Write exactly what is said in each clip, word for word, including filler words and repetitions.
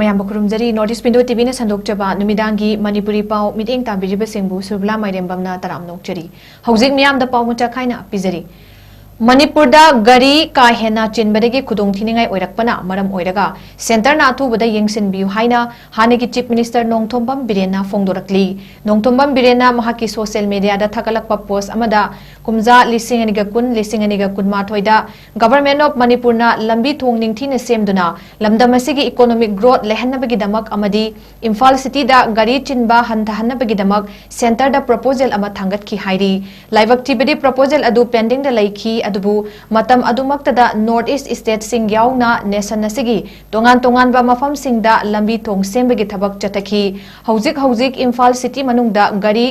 ꯃꯌꯥꯝꯕꯨ ꯈꯨꯔꯨꯝꯖꯔꯤ꯫ North East Window ꯇꯤꯚꯤꯅ ꯁꯟꯗꯣꯛꯆꯕ ꯅꯨꯃꯤꯗꯥꯡꯒꯤ ꯃꯅꯤꯄꯨꯔꯤ ꯄꯥꯎ ꯃꯤꯠꯌꯦꯡ ꯇꯥꯕꯤꯔꯤꯕꯁꯤꯡꯕꯨ ꯁꯨꯔꯕꯂꯥ ꯃꯥꯏꯔꯦꯝꯕꯝꯅ ꯇꯔꯥꯝꯅ ꯑꯣꯛꯆꯔꯤ꯫ ꯍꯧꯖꯤꯛ ꯃꯤꯌꯥꯝꯗ ꯄꯥꯎ ꯃꯆꯥ ꯈꯥꯏꯅ ꯄꯤꯖꯔꯤ꯫ ꯃꯅꯤꯄꯨꯔꯗ ꯒꯥꯔꯤ ꯀꯥ ꯍꯦꯟꯅ ꯆꯤꯟꯕꯗꯒꯤ ꯈꯨꯗꯣꯡꯊꯤꯅꯤꯡꯉꯥꯏ ꯑꯣꯏꯔꯛꯄꯅ ꯃꯔꯝ ꯑꯣꯏꯔꯒ centreꯅ ꯑꯊꯨꯕꯗ ꯌꯦꯡꯁꯤꯟꯕꯤꯌꯨ ꯍꯥꯏꯅ ꯍꯥꯟꯅꯒꯤ Chief Minister ꯅꯣꯡꯊꯣꯝꯕꯝ ꯕꯤꯔꯦꯟꯅ ꯐꯣꯡꯗꯣꯔꯛꯂꯤ꯫ ꯅꯣꯡꯊꯣꯝꯕꯝ ꯕꯤꯔꯦꯟꯅ ꯃꯍꯥꯛꯀꯤ social mediaꯗ ꯊꯥꯒꯠꯂꯛꯄ post ꯑꯃꯗ ꯀꯨꯝꯖꯥ ꯂꯤꯁꯤꯡ ꯑꯅꯤꯒ ꯀꯨꯟ, ꯂꯤꯁꯤꯡ ꯑꯅꯤꯒ ꯀꯨꯟꯃꯥꯊꯣꯏꯗ Government of ꯃꯅꯤꯄꯨꯔꯅ ꯂꯝꯕꯤ ꯊꯣꯡ ꯅꯤꯡꯊꯤꯅ ꯁꯦꯝꯗꯨꯅ ꯂꯝꯗꯝ ꯑꯁꯤꯒꯤ economic growth ꯂꯩꯍꯟꯅꯕꯒꯤꯗꯃꯛ ꯑꯃꯗꯤ ꯏꯝꯐꯥꯜ cityꯗ ꯒꯥꯔꯤ ꯆꯤꯟꯕ ꯍꯟꯊꯍꯟꯅꯕꯒꯤꯗꯃꯛ centreꯗ proposal ꯑꯃ ꯊꯥꯡꯒꯠꯈꯤ ꯍꯥꯏꯔꯤ꯫ ꯂꯥꯏꯕꯛ ꯊꯤꯕꯗꯤ proposal ꯑꯗꯨ pendingꯗ ꯂꯩꯈꯤ, ꯑꯗꯨꯕꯨ ꯃꯇꯝ ꯑꯗꯨꯃꯛꯇꯗ North East stateꯁꯤꯡ ꯌꯥꯎꯅ nation ꯑꯁꯤꯒꯤ ꯇꯣꯉꯥꯟ ꯇꯣꯉꯥꯟꯕ ꯃꯐꯝꯁꯤꯡꯗ ꯂꯝꯕꯤ ꯊꯣꯡ ꯁꯦꯝꯕꯒꯤ ꯊꯕꯛ ꯆꯠꯊꯈꯤ꯫ ꯍꯧꯖꯤꯛ ꯍꯧꯖꯤꯛ ꯏꯝꯐꯥꯜ city ꯃꯅꯨꯡꯗ ꯒꯥꯔꯤ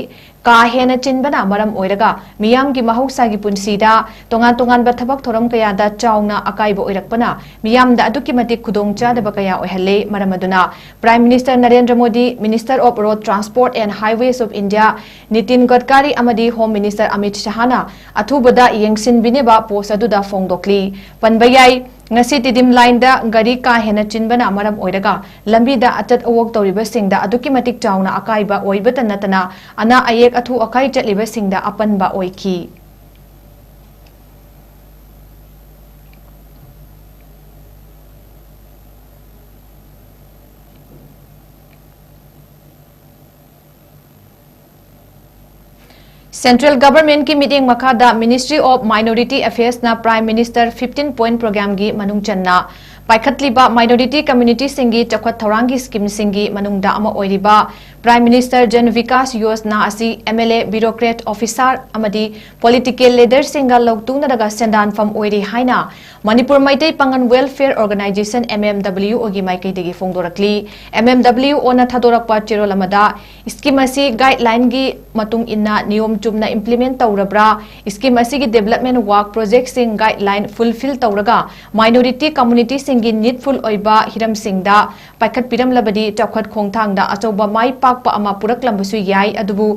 ꯀꯥ ꯍꯦꯟꯅ ꯆꯤꯟꯕꯅ ꯃꯔꯝ ꯑꯣꯏꯔꯒ ꯃꯤꯌꯥꯝꯒꯤ ꯃꯍꯧꯁꯥꯒꯤ ꯄꯨꯟꯁꯤꯗ ꯇꯣꯉꯥꯟ ꯇꯣꯉꯥꯟꯕ ꯊꯕꯛ ꯊꯧꯔꯝ ꯀꯌꯥꯗ ꯆꯥꯎꯅ ꯑꯀꯥꯏꯕ ꯑꯣꯏꯔꯛꯄꯅ ꯃꯤꯌꯥꯝꯗ ꯑꯗꯨꯛꯀꯤ ꯃꯇꯤꯛ ꯈꯨꯗꯣꯡꯆꯥꯗꯕ ꯀꯌꯥ ꯑꯣꯏꯍꯜꯂꯦ꯫ ꯃꯔꯝ ꯑꯗꯨꯅ Prime Minister Narendra Modi, Minister of Road Transport and Highways of India Nitin ꯒꯗꯀꯥꯔꯤ ꯑꯃꯗꯤ Home Minister ꯑꯃꯤꯠ ꯁꯍꯥꯅ ꯑꯊꯨꯕꯗ ꯌꯦꯡꯁꯤꯟꯕꯤꯅꯕ post ꯑꯗꯨꯗ ꯐꯣꯡꯗꯣꯛꯂꯤ꯫ ꯄꯟꯕ ꯌꯥꯏ, ꯉꯁꯤ ꯇꯤꯗꯤꯝ lineꯗ ꯒꯥꯔꯤ ꯀꯥ ꯍꯦꯟꯅ ꯆꯤꯟꯕꯅ ꯃꯔꯝ ꯑꯣꯏꯔꯒ ꯂꯝꯕꯤꯗ ꯑꯆꯠ ꯑꯋꯣꯛ ꯇꯧꯔꯤꯕꯁꯤꯡꯗ ꯑꯗꯨꯛꯀꯤ ꯃꯇꯤꯛ ꯆꯥꯎꯅ ꯑꯀꯥꯏꯕ ꯑꯣꯏꯕꯇ ꯅꯠꯇꯅ ꯑꯅꯥ ꯑꯌꯦꯛ ꯑꯊꯨ ꯑꯀꯥꯏ ꯆꯠꯂꯤꯕꯁꯤꯡꯗ ꯑꯄꯟꯕ ꯑꯣꯏꯈꯤ꯫ Central Governmentꯀꯤ ꯃꯤꯠꯌꯦꯡ ꯃꯈꯥꯗ Ministry of Minority Affairsꯅ Prime Minister fifteen Point Programmeꯒꯤ ꯃꯅꯨꯡ ꯆꯟꯅ ꯄꯥꯏꯈꯠꯂꯤꯕ minority communityꯁꯤꯡꯒꯤ ꯆꯥꯎꯈꯠ ꯊꯧꯔꯥꯡꯒꯤ schemeꯁꯤꯡꯒꯤ ꯃꯅꯨꯡꯗ ꯑꯃ ꯑꯣꯏꯔꯤꯕ Prime Minister Jan Vikas Yojana ꯑꯁꯤ MLA, bureaucrat, officer ꯑꯃꯗꯤ political leaderꯁꯤꯡꯒ ꯂꯧꯇꯨꯅꯔꯒ ꯁꯦꯟꯗꯥꯟꯐꯝ ꯑꯣꯏꯔꯤ ꯍꯥꯏꯅ ꯃꯅꯤꯄꯨꯔ ꯃꯩꯇꯩ ꯄꯥꯉꯜ Welfare Organisation, MMWOꯒꯤ ꯃꯥꯏꯀꯩꯗꯒꯤ ꯐꯣꯡꯗꯣꯔꯛꯂꯤ꯫ MMWOꯅ ꯊꯥꯗꯣꯔꯛꯄ ꯆꯦꯔꯣꯜ ꯑꯃꯗ scheme ꯑꯁꯤ guidelineꯒꯤ ꯃꯇꯨꯡ ꯏꯟꯅ ꯅꯤꯌꯣꯝ ꯆꯨꯝꯅ implement ꯇꯧꯔꯕ꯭ꯔꯥ, scheme ꯑꯁꯤꯒꯤ development work projectꯁꯤꯡ guideline fulfil ꯇꯧꯔꯒ minority communityꯁꯤꯡ ꯒꯤ needful ꯑꯣꯏꯕ ꯍꯤꯔꯝꯁꯤꯡꯗ ꯄꯥꯏꯈꯠꯄꯤꯔꯝꯂꯕꯗꯤ ꯆꯥꯎꯈꯠ ꯈꯣꯡꯊꯥꯡꯗ ꯑꯆꯧꯕ ꯃꯥꯏ ꯄꯥꯛꯄ ꯑꯃ ꯄꯨꯔꯛꯂꯝꯕꯁꯨ ꯌꯥꯏ꯫ ꯑꯗꯨꯕꯨ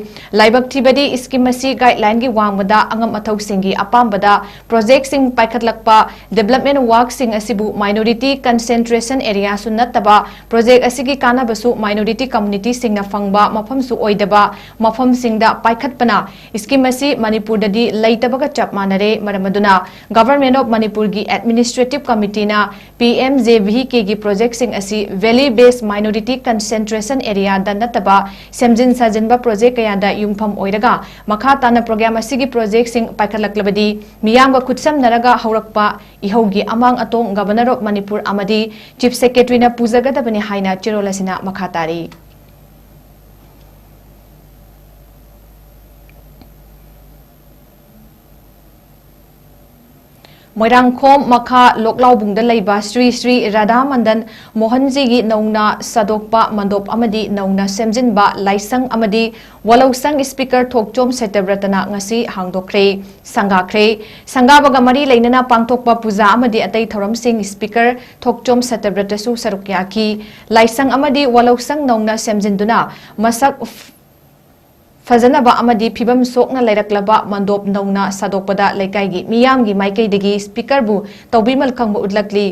ꯂꯥꯏꯕꯛ ꯊꯤꯕꯗꯤ scheme ꯑꯁꯤ guideline ꯒꯤ ꯋꯥꯡꯃꯗ ꯑꯉꯝ ꯑꯊꯧꯁꯤꯡꯒꯤ ꯑꯄꯥꯝꯕꯗ project ꯁꯤꯡ ꯄꯥꯏꯈꯠꯂꯛꯄ development work ꯁꯤꯡ ꯑꯁꯤꯕꯨ minority concentration area ꯁꯨ ꯅꯠꯇꯕ project ꯑꯁꯤꯒꯤ ꯀꯥꯟꯅꯕꯁꯨ minority community ꯁꯤꯡꯅ ꯐꯪꯕ ꯃꯐꯝꯁꯨ ꯑꯣꯏꯗꯕ ꯃꯐꯝꯁꯤꯡꯗ ꯄꯥꯏꯈꯠꯄꯅ scheme ꯑꯁꯤ ꯃꯅꯤꯄꯨꯔꯗꯗꯤ ꯂꯩꯇꯕꯒ ꯆꯞ ꯃꯥꯟꯅꯔꯦ꯫ ꯃꯔꯝ ꯑꯗꯨꯅ Government of ꯃꯅꯤꯄꯨꯔꯒꯤ Administrative Committee ꯅ P M J V K ꯒꯤ project ꯁꯤꯡ ꯑꯁꯤ valley based minority concentration area ꯗ ꯅꯠꯇꯕ ꯁꯦꯝꯖꯤꯟ ꯁꯥꯖꯤꯟꯕ project ꯀꯌꯥꯗ ꯌꯨꯝꯐꯝ ꯑꯣꯏꯔꯒ ꯃꯈꯥ ꯇꯥꯅ program ꯑꯁꯤꯒꯤ project ꯁꯤꯡ ꯄꯥꯏꯈꯠꯂꯛꯂꯕꯗꯤ ꯃꯤꯌꯥꯝꯒ ꯈꯨꯠꯁꯝꯅꯔꯒ ꯍꯧꯔꯛꯄ ꯏꯍꯧꯒꯤ ꯑꯃꯥꯡ ꯑꯇꯣꯡ Governor of ꯃꯅꯤꯄꯨꯔ ꯑꯃꯗꯤ Chief Secretary ꯅ ꯄꯨꯖꯒꯗꯕꯅꯤ ꯍꯥꯏꯅ ꯆꯦꯔꯣꯜ ꯑꯁꯤꯅ ꯃꯈꯥ ꯇꯥꯔꯤ꯫ ꯃꯣꯏꯔꯥꯡꯈꯣꯝ ꯃꯈꯥ ꯂꯣꯛꯂꯥꯎꯕꯨꯡꯗ ꯂꯩꯕ ꯁ꯭ꯔꯤ ꯁ꯭ꯔꯤ ꯔꯥꯙꯥ ꯃꯟꯗꯟ ꯃꯣꯍꯟꯖꯤꯒꯤ ꯅꯧꯅ ꯁꯥꯗꯣꯛꯄ ꯃꯟꯗꯣꯞ ꯑꯃꯗꯤ ꯅꯧꯅ ꯁꯦꯝꯖꯤꯟꯕ ꯂꯥꯏꯁꯪ ꯑꯃꯗꯤ ꯋꯥꯂꯧꯁꯪ Speaker ꯊꯣꯛꯆꯣꯝ ꯁꯇ꯭ꯌꯕ꯭ꯔꯇꯅ ꯉꯁꯤ ꯍꯥꯡꯗꯣꯛꯈ꯭ꯔꯦ, ꯁꯪꯒꯥꯈ꯭ꯔꯦ꯫ ꯁꯪꯒꯥꯕꯒ ꯃꯔꯤ ꯂꯩꯅꯅ ꯄꯥꯡꯊꯣꯛꯄ ꯄꯨꯖꯥ ꯑꯃꯗꯤ ꯑꯇꯩ ꯊꯧꯔꯝꯁꯤꯡ Speaker ꯊꯣꯛꯆꯣꯝ ꯁꯇ꯭ꯌꯕ꯭ꯔꯇꯁꯨ ꯁꯔꯨꯛ ꯌꯥꯈꯤ꯫ ꯂꯥꯏꯁꯪ ꯑꯃꯗꯤ ꯋꯥꯂꯧꯁꯪ ꯅꯧꯅ ꯁꯦꯝꯖꯤꯟꯗꯨꯅ ꯃꯁꯛ ꯐꯖꯅꯕ ꯑꯃꯗꯤ ꯐꯤꯕꯝ ꯁꯣꯛꯅ ꯂꯩꯔꯛꯂꯕ ꯃꯟꯗꯣꯞ ꯅꯧꯅ ꯁꯥꯗꯣꯛꯄꯗ ꯂꯩꯀꯥꯏꯒꯤ ꯃꯤꯌꯥꯝꯒꯤ ꯃꯥꯏꯀꯩꯗꯒꯤ Speaker ꯕꯨ ꯇꯧꯕꯤꯃꯜ ꯈꯪꯕ ꯎꯠꯂꯛꯂꯤ꯫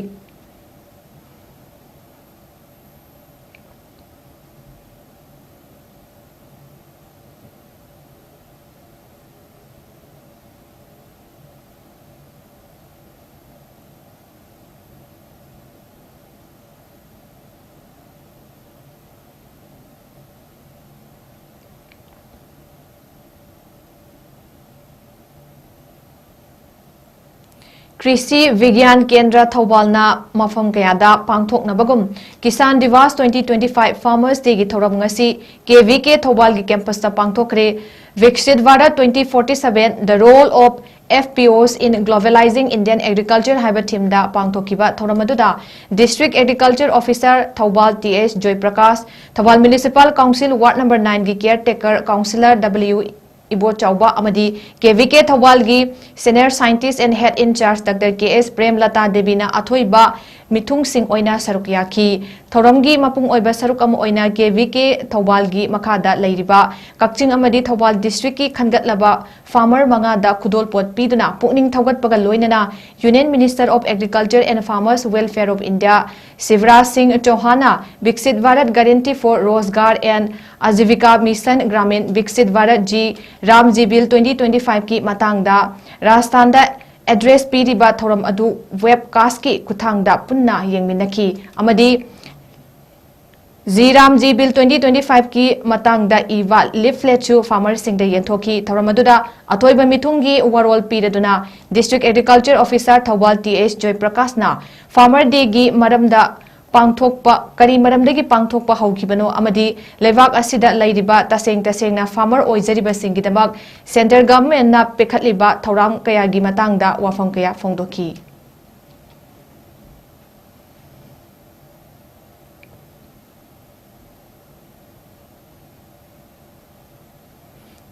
ꯀ꯭ꯔꯤꯁꯤ ꯕꯤꯒ꯭ꯌꯥꯟ ꯀꯦꯟꯗ꯭ꯔ ꯊꯧꯕꯥꯜꯅ ꯃꯐꯝ ꯀꯌꯥꯗ ꯄꯥꯡꯊꯣꯛꯅꯕꯒꯨꯝ Kisan Diwas twenty twenty-five Farmers Day ꯒꯤ ꯊꯧꯔꯝ ꯉꯁꯤ K V K ꯊꯧꯕꯥꯜꯒꯤ campus ꯇ ꯄꯥꯡꯊꯣꯛꯈ꯭ꯔꯦ꯫ Viksit Bharat twenty forty-seven, The Role of F P Os in Globalizing Indian Agriculture ꯍꯥꯏꯕ theme ꯗ ꯄꯥꯡꯊꯣꯛꯈꯤꯕ ꯊꯧꯔꯝ ꯑꯗꯨꯗ District Agriculture Officer Thoubal T S Joyprakash, Thoubal Municipal Council Ward number nine ꯒꯤ caretaker councillor W Ibochaouba ꯑꯃꯗꯤ K V K ꯊꯧꯕꯥꯜꯒꯤ Senior Scientist and Head in Charge Doctor K S Premlata ꯗꯦꯕꯤꯅ ꯑꯊꯣꯏꯕ ꯃꯤꯊꯨꯡꯁꯤꯡ ꯑꯣꯏꯅ ꯁꯔꯨꯛ ꯌꯥꯈꯤ꯫ ꯊꯧꯔꯝꯒꯤ ꯃꯄꯨꯡ ꯑꯣꯏꯕ ꯁꯔꯨꯛ ꯑꯃ ꯑꯣꯏꯅ ꯀꯦ ꯚꯤ ꯀꯦ ꯊꯧꯕꯥꯜꯒꯤ ꯃꯈꯥꯗ ꯂꯩꯔꯤꯕ ꯀꯛꯆꯤꯡ ꯑꯃꯗꯤ ꯊꯧꯕꯥꯜ districtꯀꯤ ꯈꯟꯒꯠꯂꯕ farmer ꯃꯉꯥꯗ ꯈꯨꯗꯣꯜꯄꯣꯠ ꯄꯤꯗꯨꯅ ꯄꯨꯛꯅꯤꯡ ꯊꯧꯒꯠꯄꯒ ꯂꯣꯏꯅꯅ Union Minister of Agriculture and Farmers Welfare of India Shivraj ꯁꯤꯡ ꯆꯧꯍꯥꯟꯅ Viksit Bharat Guarantee for Rozgar and Ajivika Mission Gramin Viksit Bharat G RAM G Bill twenty twenty-fiveꯀꯤ ꯃꯇꯥꯡꯗ ꯔꯥꯖꯁꯊꯥꯟꯗ address ꯄꯤꯔꯤꯕ ꯊꯧꯔꯝ ꯑꯗꯨ webcastꯀꯤ ꯈꯨꯠꯊꯥꯡꯗ ꯄꯨꯟꯅ ꯌꯦꯡꯃꯤꯟꯅꯈꯤ ꯑꯃꯗꯤ G RAM G Bill twenty twenty-fiveꯀꯤ ꯃꯇꯥꯡꯗ ꯏꯕ leafletꯁꯨ farmerꯁꯤꯡꯗ ꯌꯦꯟꯊꯣꯛꯈꯤ꯫ ꯊꯧꯔꯝ ꯑꯗꯨꯗ ꯑꯊꯣꯏꯕ ꯃꯤꯊꯨꯡꯒꯤ ꯋꯥꯔꯣꯜ ꯄꯤꯔꯗꯨꯅ District Agriculture Officer Thoubal T S ꯖꯣꯏꯄ꯭ꯔꯀꯥꯁꯅ Farmer Dayꯒꯤ ꯃꯔꯝꯗ ꯄꯥꯡꯊꯣꯛꯄ, ꯀꯔꯤ ꯃꯔꯝꯗꯒꯤ ꯄꯥꯡꯊꯣꯛꯄ ꯍꯧꯈꯤꯕꯅꯣ ꯑꯃꯗꯤ ꯂꯩꯕꯥꯛ ꯑꯁꯤꯗ ꯂꯩꯔꯤꯕ ꯇꯁꯦꯡ ꯇꯁꯦꯡꯅ farmer ꯑꯣꯏꯖꯔꯤꯕꯁꯤꯡꯒꯤꯗꯃꯛ centre governmentꯅ ꯄꯤꯈꯠꯂꯤꯕ ꯊꯧꯔꯥꯡ ꯀꯌꯥꯒꯤ ꯃꯇꯥꯡꯗ ꯋꯥꯐꯝ ꯀꯌꯥ ꯐꯣꯡꯗꯣꯛꯈꯤ꯫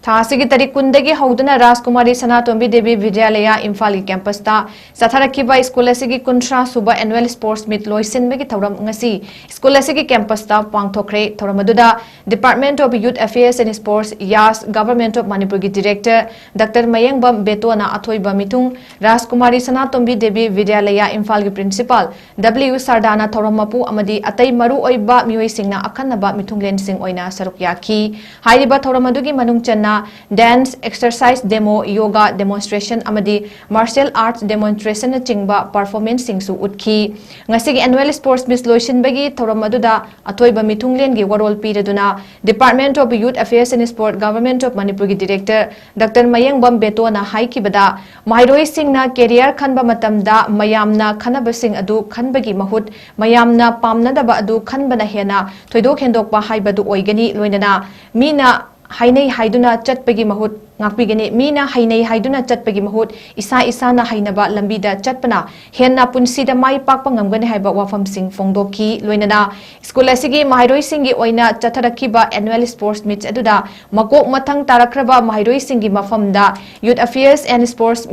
ꯊꯥ ꯑꯁꯤꯒꯤ ꯇꯥꯔꯤꯛ ꯀꯨꯟꯗꯒꯤ ꯍꯧꯗꯨꯅ ꯔꯥꯖꯀꯨꯃꯥꯔꯤ ꯁꯅꯥꯇꯣꯝꯕꯤ ꯗꯦꯕꯤ ꯕꯤꯗ꯭ꯌꯥꯂꯌꯥ ꯏꯝꯐꯥꯜꯒꯤ campusꯇ ꯆꯠꯊꯔꯛꯈꯤꯕ ꯁ꯭ꯀꯨꯜ ꯑꯁꯤꯒꯤ ꯀꯨꯟꯊ꯭ꯔꯥ ꯁꯨꯕ annual sports meet ꯂꯣꯏꯁꯤꯟꯕꯒꯤ ꯊꯧꯔꯝ ꯉꯁꯤ ꯁ꯭ꯀꯨꯜ ꯑꯁꯤꯒꯤ campusꯇ ꯄꯥꯡꯊꯣꯛꯈ꯭ꯔꯦ꯫ ꯊꯧꯔꯝ ꯑꯗꯨꯗ Department of Youth Affairs and Sports, YAS, Government of ꯃꯅꯤꯄꯨꯔꯒꯤ director Doctor ꯃꯌꯦꯡꯕꯝ ꯕꯦꯇꯣꯅ ꯑꯊꯣꯏꯕ ꯃꯤꯊꯨꯡ, ꯔꯥꯖꯀꯨꯃꯥꯔꯤ ꯁꯅꯥꯇꯣꯝꯕꯤ ꯗꯦꯕꯤ ꯕꯤꯗ꯭ꯌꯥꯂꯌꯥ ꯏꯝꯐꯥꯜꯒꯤ principal W ꯁꯔꯗꯥꯅ ꯊꯧꯔꯝ ꯃꯄꯨ ꯑꯃꯗꯤ ꯑꯇꯩ ꯃꯔꯨ ꯑꯣꯏꯕ ꯃꯤꯑꯣꯏꯁꯤꯡꯅ ꯑꯈꯟꯅꯕ ꯃꯤꯊꯨꯡꯂꯦꯟꯁꯤꯡ ꯑꯣꯏꯅ ꯁꯔꯨꯛ ꯌꯥꯈꯤ꯫ ꯍꯥꯏꯔꯤꯕ ꯊꯧꯔꯝ ꯑꯗꯨꯒꯤ ꯃꯅꯨꯡ ꯆꯟꯅ dance, exercise demo, yoga demonstration ꯑꯃꯗꯤ martial arts demonstrationꯅꯆꯤꯡꯕ performanceꯁꯤꯡꯁꯨ ꯎꯠꯈꯤ꯫ ꯉꯁꯤꯒꯤ annual sports meet ꯂꯣꯏꯁꯤꯟꯕꯒꯤ ꯊꯧꯔꯝ ꯑꯗꯨꯗ ꯑꯊꯣꯏꯕ ꯃꯤꯊꯨꯡꯂꯦꯟꯒꯤ ꯋꯥꯔꯣꯜ ꯄꯤꯔꯗꯨꯅ Department of Youth Affairs and Sport, Government of ꯃꯅꯤꯄꯨꯔꯒꯤ director Doctor ꯃꯌꯦꯡꯕꯝ ꯕꯦꯇꯣꯅ ꯍꯥꯏꯈꯤꯕꯗ, ꯃꯍꯩꯔꯣꯏꯁꯤꯡꯅ career ꯈꯟꯕ ꯃꯇꯝꯗ ꯃꯌꯥꯝꯅ ꯈꯟꯅꯕꯁꯤꯡ ꯑꯗꯨ ꯈꯟꯕꯒꯤ ꯃꯍꯨꯠ ꯃꯌꯥꯝꯅ ꯄꯥꯝꯅꯗꯕ ꯑꯗꯨ ꯈꯟꯕꯅ ꯍꯦꯟꯅ ꯊꯣꯏꯗꯣꯛ ꯍꯦꯟꯗꯣꯛꯄ ꯍꯥꯏꯕꯗꯨ ꯑꯣꯏꯒꯅꯤ꯫ ꯂꯣꯏꯅꯅ ꯃꯤꯅ ꯍꯥꯏꯅꯩ ꯍꯥꯏꯗꯨꯅ ꯆꯠꯄꯒꯤ ꯃꯍꯨꯠ ꯉꯥꯛꯄꯤꯒꯅꯤ꯫ ꯃꯤꯅ ꯍꯩꯅꯩ ꯍꯥꯏꯗꯨꯅ ꯆꯠꯄꯒꯤ ꯃꯍꯨꯠ ꯏꯁꯥ ꯏꯁꯥꯅ ꯍꯩꯅꯕ ꯂꯝꯕꯤꯗ ꯆꯠꯄꯅ ꯍꯦꯟꯅ ꯄꯨꯟꯁꯤꯗ ꯃꯥꯏ ꯄꯥꯛꯄ ꯉꯝꯒꯅꯤ ꯍꯥꯏꯕ ꯋꯥꯐꯝꯁꯤꯡ ꯐꯣꯡꯗꯣꯛꯈꯤ꯫ ꯂꯣꯏꯅꯅ ꯁ꯭ꯀꯨꯜ ꯑꯁꯤꯒꯤ ꯃꯍꯩꯔꯣꯏꯁꯤꯡꯒꯤ ꯑꯣꯏꯅ ꯆꯠꯊꯔꯛꯈꯤꯕ annual sports meet ꯑꯗꯨꯗ ꯃꯀꯣꯛ ꯃꯊꯪ ꯇꯥꯔꯛꯈ꯭ꯔꯕ ꯃꯍꯩꯔꯣꯏꯁꯤꯡꯒꯤ ꯃꯐꯝꯗ Youth Affairs and Sports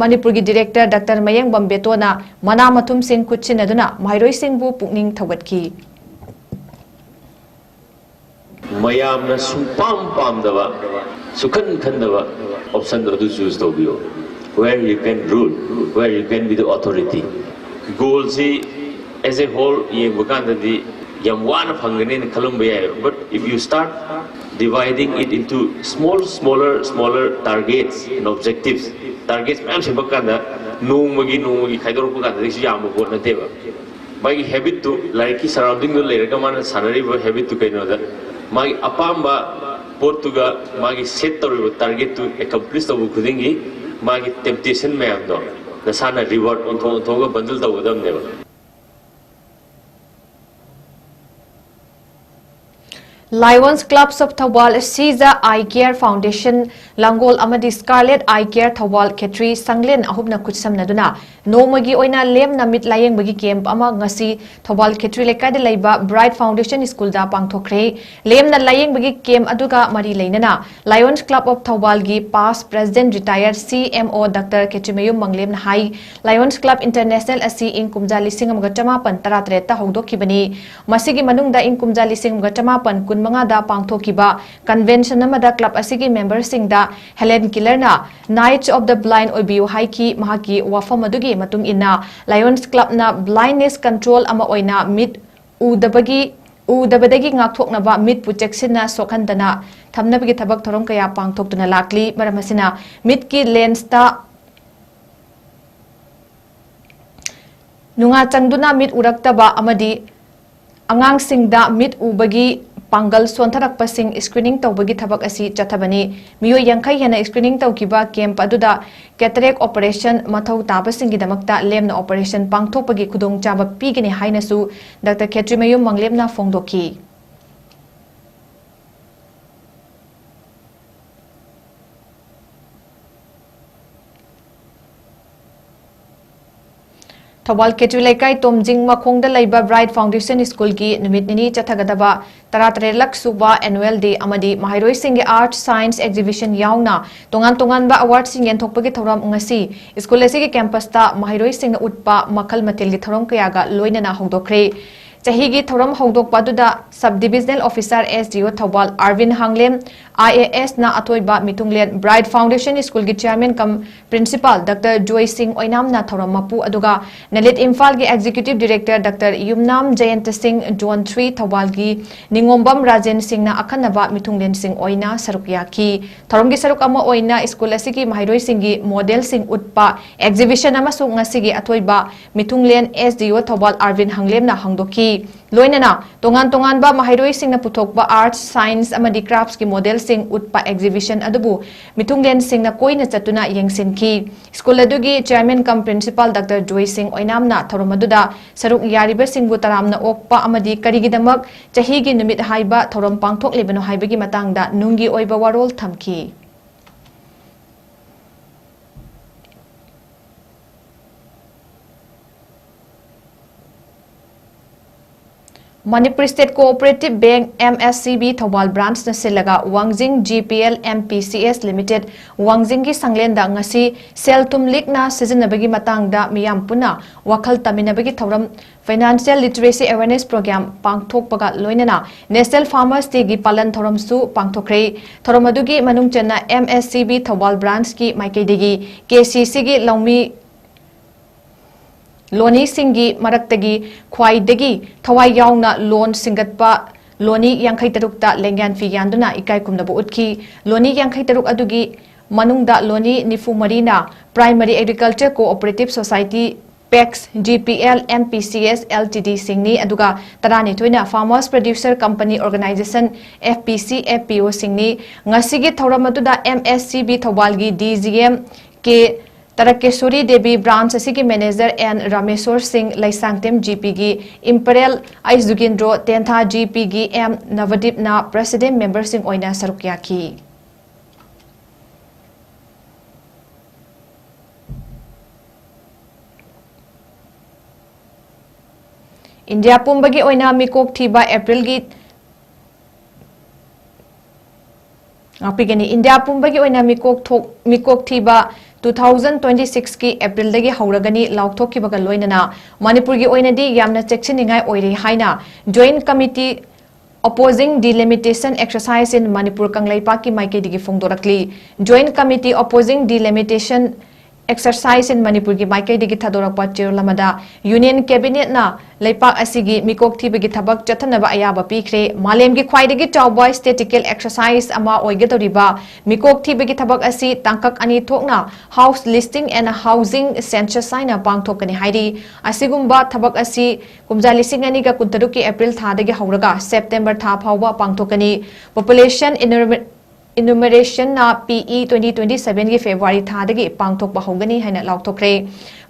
ꯃꯅꯤꯄꯨꯔꯒꯤ director Doctor ꯃꯌꯦꯡꯕꯝ ꯕꯦꯇꯣꯅ ꯃꯅꯥ ꯃꯊꯨꯝꯁꯤꯡ ꯈꯨꯠꯁꯤꯟꯅꯗꯨꯅ ꯃꯍꯩꯔꯣꯏꯁꯤꯡꯕꯨ ꯄꯨꯛꯅꯤꯡ ꯊꯧꯒꯠꯈꯤ꯫ ꯃꯌꯥꯝꯅ ꯁꯨꯡꯄꯥꯝ ꯄꯥꯝꯗꯕ, ꯁꯨꯈꯟ ꯈꯟꯗꯕ option ꯗꯣ ꯑꯗꯨ choose ꯇꯧꯕꯤꯌꯣ꯫ Where you can rule, where you can be the authority꯫ Goal ꯁꯤ as a whole ꯌꯦꯡꯕ ꯀꯥꯟꯗꯗꯤ ꯌꯥꯝ ꯋꯥꯅ ꯐꯪꯒꯅꯦꯅ ꯈꯜꯂꯝꯕ ꯌꯥꯏ꯫ But if you start dividing it into small, smaller, smaller targets and objectives, targets ꯃꯌꯥꯝ ꯁꯦꯝꯃꯛ ꯀꯥꯟꯗ ꯅꯣꯡꯃꯒꯤ ꯅꯣꯡꯃꯒꯤ ꯈꯥꯏꯗꯣꯔꯛꯄ ꯀꯥꯟꯗ ꯀꯩꯁꯨ ꯌꯥꯝꯕ ꯄꯣꯠ ꯅꯠꯇꯦꯕ꯫ ꯃꯥꯒꯤ habit ꯇꯨ, ꯂꯥꯏꯔꯤꯛꯀꯤ surrounding ꯗ ꯂꯩꯔꯒ ꯃꯥꯅ ꯁꯥꯟꯅꯔꯤꯕ habit ꯇꯨ ꯀꯩꯅꯣꯗ, ꯃꯥꯒꯤ ꯑꯄꯥꯝꯕ ꯄꯣꯠꯇꯨꯒ ꯃꯥꯒꯤ set ꯇꯧꯔꯤꯕ target ꯇꯨ accomplish ꯇꯧꯕ ꯈꯨꯗꯤꯡꯒꯤ ꯃꯥꯒꯤ temptation ꯃꯌꯥꯝꯗꯣ ꯅꯁꯥꯅ reward ꯑꯣꯟꯊꯣꯛ ꯑꯣꯟꯊꯣꯛꯑꯒ bundle ꯇꯧꯒꯗꯕꯅꯦꯕ꯫ Lions Clubs of Thoubal, Siza Eye Care Foundation, ꯂꯥꯡꯒꯣꯜ ꯑꯃꯗꯤ Scarlet Eye Care ꯊꯧꯕꯥꯜ ꯈꯦꯇ꯭ꯔꯤ ꯁꯪꯂꯦꯟ ꯑꯍꯨꯝꯅ ꯈꯨꯠꯁꯝꯅꯗꯨꯅ ꯅꯣꯡꯃꯒꯤ ꯑꯣꯏꯅ ꯂꯦꯝꯅ ꯃꯤꯠ ꯂꯥꯌꯦꯡꯕꯒꯤ camp ꯑꯃ ꯉꯁꯤ ꯊꯧꯕꯥꯜ ꯈꯦꯇ꯭ꯔꯤ ꯂꯩꯀꯥꯏꯗ ꯂꯩꯕ Bright Foundation School ꯗ ꯄꯥꯡꯊꯣꯛꯈ꯭ꯔꯦ꯫ ꯂꯦꯝꯅ ꯂꯥꯌꯦꯡꯕꯒꯤ camp ꯑꯗꯨꯒ ꯃꯔꯤ ꯂꯩꯅꯅ Lions Club of ꯊꯧꯕꯥꯜꯒꯤ past president retired C M O Doctor Khetrimayum ꯃꯪꯂꯦꯝꯅ high, Lions Club International ꯑꯁꯤ ꯏꯪ ꯀꯨꯝꯖꯥ ꯂꯤꯁꯤꯡ ꯑꯃꯒ ꯆꯃꯥꯄꯟ ꯇꯔꯥꯇꯔꯦꯠꯇ ꯍꯧꯗꯣꯛꯈꯤꯕꯅꯤ꯫ ꯃꯁꯤꯒꯤ ꯃꯅꯨꯡꯗ ꯏꯪ ꯀꯨꯝꯖꯥ ꯂꯤꯁꯤꯡ ꯑꯃꯒ ꯆꯃꯥꯄꯟ ꯀꯨꯟꯃꯉꯥꯗ ꯄꯥꯡꯊꯣꯛꯈꯤꯕ convention ꯑꯃꯗ club ꯑꯁꯤꯒꯤ member ꯁꯤꯡꯗ Helen Kellerꯅ Knights of the Blind ꯑꯣꯏꯕꯤꯌꯨ ꯍꯥꯏꯈꯤ꯫ ꯃꯍꯥꯛꯀꯤ ꯋꯥꯐꯝ ꯑꯗꯨꯒꯤ ꯃꯇꯨꯡ ꯏꯟꯅ Lions Clubꯅ blindness control ꯑꯃ ꯑꯣꯏꯅ ꯃꯤꯠ ꯎꯗꯕꯒꯤ, ꯎꯗꯕꯗꯒꯤ ꯉꯥꯛꯊꯣꯛꯅꯕ ꯃꯤꯠꯄꯨ ꯆꯦꯛꯁꯤꯟꯅ ꯁꯣꯛꯍꯟꯗꯅ ꯊꯝꯅꯕꯒꯤ ꯊꯕꯛ ꯊꯧꯔꯝ ꯀꯌꯥ ꯄꯥꯡꯊꯣꯛꯇꯨꯅ ꯂꯥꯛꯂꯤ꯫ ꯃꯔꯝ ꯑꯁꯤꯅ ꯃꯤꯠꯀꯤ lensꯇ ꯅꯨꯡꯉꯥ ꯆꯪꯗꯨꯅ ꯃꯤꯠ ꯎꯔꯛꯇꯕ ꯑꯃꯗꯤ ꯑꯉꯥꯡꯁꯤꯡꯗ ꯃꯤꯠ ꯎꯕꯒꯤ ꯄꯥꯡꯒꯜ ꯁꯣꯟꯊꯔꯛꯄꯁꯤꯡ screening ꯇꯧꯕꯒꯤ ꯊꯕꯛ ꯑꯁꯤ ꯆꯠꯊꯕꯅꯤ꯫ ꯃꯤꯑꯣꯏ ꯌꯥꯡꯈꯩ ꯍꯦꯟꯅ screening ꯇꯧꯈꯤꯕ camp ꯑꯗꯨꯗ cataract operation ꯃꯊꯧ ꯇꯥꯕꯁꯤꯡꯒꯤꯗꯃꯛꯇ ꯂꯦꯝꯅ operation ꯄꯥꯡꯊꯣꯛꯄꯒꯤ ꯈꯨꯗꯣꯡꯆꯥꯕ ꯄꯤꯒꯅꯤ ꯍꯥꯏꯅꯁꯨ Doctor ꯈꯦꯇ꯭ꯔꯤꯃꯌꯨꯝ ꯃꯪꯂꯦꯝꯅ ꯐꯣꯡꯗꯣꯛꯈꯤ꯫ ꯊꯧꯕꯥꯜ ꯀꯦꯇꯨ ꯂꯩꯀꯥꯏ ꯇꯣꯝꯖꯤꯡ ꯃꯈꯣꯡꯗ ꯂꯩꯕ Bright Foundation Schoolꯒꯤ ꯅꯨꯃꯤꯠ ꯅꯤꯅꯤ ꯆꯠꯊꯒꯗꯕ ꯇꯔꯥꯇꯔꯦꯠꯂꯛ ꯁꯨꯕ Annual Day ꯑꯃꯗꯤ ꯃꯍꯩꯔꯣꯏꯁꯤꯡꯒꯤ Art, Science Exhibition ꯌꯥꯎꯅ ꯇꯣꯉꯥꯟ ꯇꯣꯉꯥꯟꯕ awardꯁꯤꯡ ꯌꯦꯟꯊꯣꯛꯄꯒꯤ ꯊꯧꯔꯝ ꯉꯁꯤ school ꯑꯁꯤꯒꯤ campusꯇ ꯃꯍꯩꯔꯣꯏꯁꯤꯡꯅ ꯎꯠꯄ ꯃꯈꯜ ꯃꯊꯦꯜꯒꯤ ꯊꯧꯔꯝ ꯀꯌꯥꯒ ꯂꯣꯏꯅꯅ ꯍꯧꯗꯣꯛꯈ꯭ꯔꯦ꯫ ꯆꯍꯤꯒꯤ ꯊꯧꯔꯝ ꯍꯧꯗꯣꯛꯄ ꯑꯗꯨꯗ Sub Divisional Officer, S D O Thoubal Arbin ꯍꯥꯡꯂꯦꯝ, I A S ꯅ ꯑꯊꯣꯏꯕ ꯃꯤꯊꯨꯡꯂꯦꯟ Bright Foundation Schoolꯒꯤ Chairman cum Principal Doctor ꯖꯣꯏ ꯁꯤꯡ ꯑꯣꯏꯅꯥꯝꯅ ꯊꯧꯔꯝ ꯃꯄꯨ, ꯑꯗꯨꯒ ꯅꯂꯤꯠ ꯏꯝꯐꯥꯜꯒꯤ Executive Director Doctor ꯌꯨꯝꯅꯥꯝ ꯖꯌꯟꯇ ꯁꯤꯡ, Zone three ꯊꯧꯕꯥꯜꯒꯤ ꯅꯤꯉꯣꯝꯕꯝ ꯔꯥꯖꯦꯟ ꯁꯤꯡꯅ ꯑꯈꯟꯅꯕ ꯃꯤꯊꯨꯡꯂꯦꯟꯁꯤꯡ ꯑꯣꯏꯅ ꯁꯔꯨꯛ ꯌꯥꯈꯤ꯫ ꯊꯧꯔꯝꯒꯤ ꯁꯔꯨꯛ ꯑꯃ ꯑꯣꯏꯅ school ꯑꯁꯤꯒꯤ ꯃꯍꯩꯔꯣꯏꯁꯤꯡꯒꯤ modelꯁꯤꯡ ꯎꯠꯄ exhibition ꯑꯃꯁꯨ ꯉꯁꯤꯒꯤ ꯑꯊꯣꯏꯕ ꯃꯤꯊꯨꯡꯂꯦꯟ S D O ꯊꯧꯕꯥꯜ ꯑꯥꯔꯕꯤꯟ ꯍꯥꯡꯂꯦꯝꯅ ꯍꯥꯡꯗꯣꯛꯈꯤ꯫ ꯂꯣꯏꯅꯅ ꯇꯣꯉꯥꯟ ꯇꯣꯉꯥꯟꯕ ꯃꯍꯩꯔꯣꯏꯁꯤꯡꯅ ꯄꯨꯊꯣꯛꯄ Arts, Science ꯑꯃꯗꯤ Craftsꯀꯤ modelꯁꯤꯡ ꯎꯠꯄ exhibition ꯑꯗꯨꯕꯨ ꯃꯤꯊꯨꯡꯂꯦꯟꯁꯤꯡꯅ ꯀꯣꯏꯅ ꯆꯠꯇꯨꯅ ꯌꯦꯡꯁꯤꯟꯈꯤ꯫ School ꯑꯗꯨꯒꯤ Chairman cum Principal Doctor ꯖꯣꯏ ꯁꯤꯡ ꯑꯣꯏꯅꯥꯝꯅ ꯊꯧꯔꯝ ꯑꯗꯨꯗ ꯁꯔꯨꯛ ꯌꯥꯔꯤꯕꯁꯤꯡꯕꯨ ꯇꯔꯥꯝꯅ ꯑꯣꯛꯄ ꯑꯃꯗꯤ ꯀꯔꯤꯒꯤꯗꯃꯛ ꯆꯍꯤꯒꯤ ꯅꯨꯃꯤꯠ ꯍꯥꯏꯕ ꯊꯧꯔꯝ ꯄꯥꯡꯊꯣꯛꯂꯤꯕꯅꯣ ꯍꯥꯏꯕꯒꯤ ꯃꯇꯥꯡꯗ ꯅꯨꯡꯒꯤ ꯑꯣꯏꯕ ꯋꯥꯔꯣꯜ ꯊꯝꯈꯤ꯫ Manipur State Cooperative Bank, M S C B, Thoubal branchꯅ ꯁꯤꯜꯂꯒ ꯋꯥꯡꯖꯤꯡ G P L M P C S Limited, ꯋꯥꯡꯖꯤꯡꯒꯤ ꯁꯪꯂꯦꯟꯗ ꯉꯁꯤ ꯁꯦꯜ ꯊꯨꯝ ꯂꯤꯛꯅ ꯁꯤꯖꯤꯟꯅꯕꯒꯤ ꯃꯇꯥꯡꯗ ꯃꯤꯌꯥꯝ ꯄꯨꯟꯅ ꯋꯥꯈꯜ ꯇꯥꯃꯤꯟꯅꯕꯒꯤ ꯊꯧꯔꯝ, Financial Literacy Awareness Program ꯄꯥꯡꯊꯣꯛꯄꯒ ꯂꯣꯏꯅꯅ National Farmers Dayꯒꯤ ꯄꯥꯂꯟ ꯊꯧꯔꯝꯁꯨ ꯄꯥꯡꯊꯣꯛꯈ꯭ꯔꯦ꯫ ꯊꯧꯔꯝ ꯑꯗꯨꯒꯤ ꯃꯅꯨꯡ ꯆꯟꯅ M S C B Thoubal branchꯀꯤ ꯃꯥꯏꯀꯩꯗꯒꯤ K C Cꯒꯤ ꯂꯧꯃꯤ ꯂꯣꯅꯤꯁꯤꯡꯒꯤ ꯃꯔꯛꯇꯒꯤ ꯈ꯭ꯋꯥꯏꯗꯒꯤ ꯊꯋꯥꯏ ꯌꯥꯎꯅ ꯂꯣꯟ ꯁꯤꯡꯒꯠꯄ ꯂꯣꯅꯤ ꯌꯥꯡꯈꯩ ꯇꯔꯨꯛꯇ ꯂꯦꯡꯌꯥꯟ ꯐꯤ ꯌꯥꯟꯗꯨꯅ ꯏꯀꯥꯏ ꯈꯨꯝꯅꯕ ꯎꯠꯈꯤ꯫ ꯂꯣꯅꯤ ꯌꯥꯡꯈꯩ ꯇꯔꯨꯛ ꯑꯗꯨꯒꯤ ꯃꯅꯨꯡꯗ ꯂꯣꯅꯤ ꯅꯤꯐꯨ ꯃꯔꯤꯅ Primary Agriculture Cooperative Society, PACS, G P L, M P C S, L T D ꯁꯤꯡꯅꯤ, ꯑꯗꯨꯒ ꯇꯔꯥꯅꯤꯊꯣꯏꯅ Farmers Producer Company Organization, F P C, F P O ꯁꯤꯡꯅꯤ꯫ ꯉꯁꯤꯒꯤ ꯊꯧꯔꯝ ꯑꯗꯨꯗ M S C B ꯊꯧꯕꯥꯜꯒꯤ D G M K ꯇꯔꯀꯦꯁꯣꯔꯤ Devi, branch ꯑꯁꯤꯒꯤ manager N Rameshwor ꯁꯤꯡ, Leishangthem G Pꯒꯤ Imperial I Jugindro, Tentha G Pꯒꯤ M ꯅꯕꯗꯤꯞꯅ president memberꯁꯤꯡ ꯑꯣꯏꯅ ꯁꯔꯨꯛ ꯌꯥꯈꯤ꯫ India ꯄꯨꯝꯕꯒꯤ ꯑꯣꯏꯅ ꯃꯤꯀꯣꯛ ꯊꯤꯕ ꯑꯦꯄ꯭ꯔꯤꯜꯒꯤ, ꯉꯥꯛꯄꯤꯒꯅꯤ꯫ ꯏꯟꯗꯤꯌꯥ ꯄꯨꯝꯕꯒꯤ ꯑꯣꯏꯅ ꯃꯤꯀꯣꯛ ꯊꯣꯛ-, ꯃꯤꯀꯣꯛ ꯊꯤꯕ two thousand twenty sixꯀꯤ ꯑꯦꯄ꯭ꯔꯤꯜꯗꯒꯤ ꯍꯧꯔꯒꯅꯤ ꯂꯥꯎꯊꯣꯛꯈꯤꯕꯒ ꯂꯣꯏꯅꯅ ꯃꯅꯤꯄꯨꯔꯒꯤ ꯑꯣꯏꯅꯗꯤ ꯌꯥꯝꯅ ꯆꯦꯛꯁꯤꯟꯅꯤꯡꯉꯥꯏ ꯑꯣꯏꯔꯤ ꯍꯥꯏꯅ Joint Committee Opposing Delimitation Exercise in Manipur ꯀꯪꯂꯩꯄꯥꯛꯀꯤ ꯃꯥꯏꯀꯩꯗꯒꯤ ꯐꯣꯡꯗꯣꯔꯛꯂꯤ꯫ Joint Committee Opposing Delimitation Exercise in ꯃꯅꯤꯄꯨꯔꯒꯤ ꯃꯥꯏꯀꯩꯗꯒꯤ ꯊꯥꯗꯣꯔꯛꯄ ꯆꯦꯔꯣꯜ ꯑꯃꯗ Union Cabinetꯅ ꯂꯩꯄꯥꯛ ꯑꯁꯤꯒꯤ ꯃꯤꯀꯣꯛ ꯊꯤꯕꯒꯤ ꯊꯕꯛ ꯆꯠꯊꯅꯕ ꯑꯌꯥꯕ ꯄꯤꯈ꯭ꯔꯦ꯫ ꯃꯥꯂꯦꯝꯒꯤ ꯈ꯭ꯋꯥꯏꯗꯒꯤ ꯆꯥꯎꯕ statistical exercise ꯑꯃ ꯑꯣꯏꯒꯗꯧꯔꯤꯕ ꯃꯤꯀꯣꯛ ꯊꯤꯕꯒꯤ ꯊꯕꯛ ꯑꯁꯤ ꯇꯥꯡꯀꯛ ꯑꯅꯤ ꯊꯣꯛꯅ House Listing and Housing Census ꯍꯥꯏꯅ ꯄꯥꯡꯊꯣꯛꯀꯅꯤ ꯍꯥꯏꯔꯤ꯫ ꯑꯁꯤꯒꯨꯝꯕ ꯊꯕꯛ ꯑꯁꯤ ꯀꯨꯝꯖꯥ ꯂꯤꯁꯤꯡ ꯑꯅꯤꯒ ꯀꯨꯟꯇꯔꯨꯛꯀꯤ ꯑꯦꯄ꯭ꯔꯤꯜ ꯊꯥꯗꯒꯤ ꯍꯧꯔꯒ ꯁꯦꯞꯇꯦꯝꯕꯔ ꯊꯥ ꯐꯥꯎꯕ ꯄꯥꯡꯊꯣꯛꯀꯅꯤ꯫ Population Enumer-, Enumerationꯅ P E twenty twenty sevenꯒꯤ ꯐꯦꯕ꯭ꯔꯨꯋꯥꯔꯤ ꯊꯥꯗꯒꯤ ꯄꯥꯡꯊꯣꯛꯄ ꯍꯧꯒꯅꯤ ꯍꯥꯏꯅ ꯂꯥꯎꯊꯣꯛꯈ꯭ꯔꯦ꯫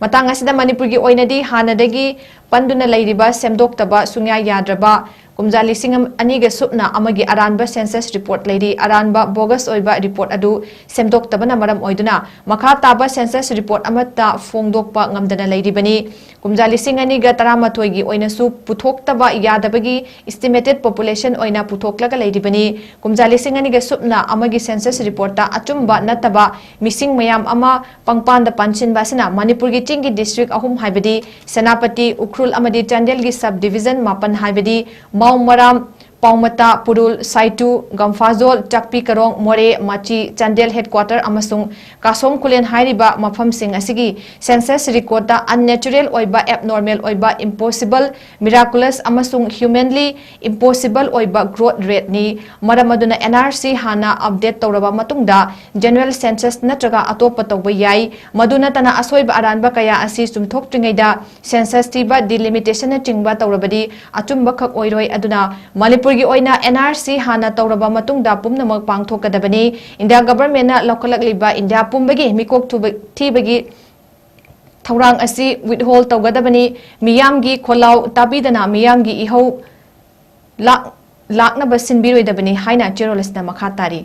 ꯃꯇꯥꯡ ꯑꯁꯤꯗ ꯃꯅꯤꯄꯨꯔꯒꯤ ꯑꯣꯏꯅꯗꯤ ꯍꯥꯟꯅꯗꯒꯤ ꯄꯟꯗꯨꯅ ꯂꯩꯔꯤꯕ ꯁꯦꯝꯗꯣꯛꯇꯕ ꯁꯨꯡꯌꯥ ꯌꯥꯗ꯭ꯔꯕ ꯀꯨꯝꯖꯥ ꯂꯤꯁꯤꯡ ꯑꯅꯤꯒ ꯁꯨꯞꯅ ꯑꯃꯒꯤ ꯑꯔꯥꯟꯕ census report ꯂꯩꯔꯤ꯫ ꯑꯔꯥꯟꯕ bogus ꯑꯣꯏꯕ report ꯑꯗꯨ ꯁꯦꯝꯗꯣꯛꯇꯕꯅ ꯃꯔꯝ ꯑꯣꯏꯗꯨꯅ ꯃꯈꯥ ꯇꯥꯕ census report ꯑꯃꯠꯇ ꯐꯣꯡꯗꯣꯛꯄ ꯉꯝꯗꯅ ꯂꯩꯔꯤꯕꯅꯤ꯫ ꯀꯨꯝꯖꯥ ꯂꯤꯁꯤꯡ ꯑꯅꯤꯒ ꯇꯔꯥꯃꯥꯊꯣꯏꯒꯤ ꯑꯣꯏꯅꯁꯨ ꯄꯨꯊꯣꯛꯇꯕ ꯌꯥꯗꯕꯒꯤ estimated population ꯑꯣꯏꯅ ꯄꯨꯊꯣꯛꯂꯒ ꯂꯩꯔꯤꯕꯅꯤ꯫ ꯀꯨꯝꯖꯥ ꯂꯤꯁꯤꯡ ꯑꯅꯤꯒ ꯁꯨꯞꯅ ꯑꯃꯒꯤ census reportꯇ ꯑꯆꯨꯝꯕ ꯅꯠꯇꯕ ꯃꯤꯁꯤꯡ ꯃꯌꯥꯝ ꯑꯃ ꯄꯪꯄꯥꯟꯗ ꯄꯥꯟꯁꯤꯟꯕ ꯑꯁꯤꯅ ꯃꯅꯤꯄꯨꯔꯒꯤ ꯆꯤꯡꯒꯤ district ꯑꯍꯨꯝ ꯍꯥꯏꯕꯗꯤ ꯁꯦꯅꯥꯄꯇꯤ, ꯎꯈ꯭ꯔꯨꯜ ꯑꯃꯗꯤ ꯆꯥꯟꯗꯦꯜꯒꯤ sub division ꯃꯥꯄꯟ ꯍꯥꯏꯕꯗꯤ ꯃꯥꯎ ꯃꯔꯥꯝ, ꯄꯥꯎꯃꯇꯥ, ꯄꯨꯔꯨꯜ, ꯁꯥꯏꯇꯨ, ꯒꯝꯐꯥꯖꯣꯜ, ꯆꯥꯛꯄꯤ ꯀꯔꯣꯡ, ꯃꯣꯔꯦ, ꯃꯥꯆꯤ, ꯆꯥꯟꯗꯦꯜ headquarter ꯑꯃꯁꯨꯡ ꯀꯥꯁꯣꯝ ꯈꯨꯂꯦꯟ ꯍꯥꯏꯔꯤꯕ ꯃꯐꯝꯁꯤꯡ ꯑꯁꯤꯒꯤ census recordꯇ unnatural ꯑꯣꯏꯕ, abnormal ꯑꯣꯏꯕ, impossible, miraculous ꯑꯃꯁꯨꯡ humanly impossible ꯑꯣꯏꯕ growth rateꯅꯤ꯫ ꯃꯔꯝ ꯑꯗꯨꯅ N R C ꯍꯥꯟꯅ update ꯇꯧꯔꯕ ꯃꯇꯨꯡꯗ general census ꯅꯠꯇ꯭ꯔꯒ ꯑꯇꯣꯞꯄ ꯇꯧꯕ ꯌꯥꯏ꯫ ꯃꯗꯨ ꯅꯠꯇꯅ ꯑꯁꯣꯏꯕ ꯑꯔꯥꯟꯕ ꯀꯌꯥ ꯑꯁꯤ ꯆꯨꯝꯊꯣꯛꯇ꯭ꯔꯤꯉꯩꯗ census ꯊꯤꯕ, delimitationnꯆꯤꯡꯕ ꯇꯧꯔꯕꯗꯤ ꯑꯆꯨꯝꯕ ꯈꯛ ꯑꯣꯏꯔꯣꯏ꯫ ꯑꯗꯨꯅ ꯃꯅꯤꯄꯨꯔꯒꯤ ꯑꯣꯏꯅ N R C ꯍꯥꯟꯅ ꯇꯧꯔꯕ ꯃꯇꯨꯡꯗ ꯄꯨꯝꯅꯃꯛ ꯄꯥꯡꯊꯣꯛꯀꯗꯕꯅꯤ꯫ ꯏꯟꯗꯤꯌꯥ governmentꯅ ꯂꯧꯈꯠꯂꯛꯂꯤꯕ ꯏꯟꯗꯤꯌꯥ ꯄꯨꯝꯕꯒꯤ ꯃꯤꯀꯣꯛ ꯊꯨꯕ-, ꯊꯤꯕꯒꯤ ꯊꯧꯔꯥꯡ ꯑꯁꯤ withhold ꯇꯧꯒꯗꯕꯅꯤ꯫ ꯃꯤꯌꯥꯝꯒꯤ ꯈꯣꯜꯂꯥꯎ ꯇꯥꯕꯤꯗꯅ ꯃꯤꯌꯥꯝꯒꯤ ꯏꯍꯧ ꯂꯥꯛ-, ꯂꯥꯛꯅꯕ ꯁꯤꯟꯕꯤꯔꯣꯏꯗꯕꯅꯤ ꯍꯥꯏꯅ ꯆꯦꯔꯣꯜ ꯑꯁꯤꯅ ꯃꯈꯥ ꯇꯥꯔꯤ꯫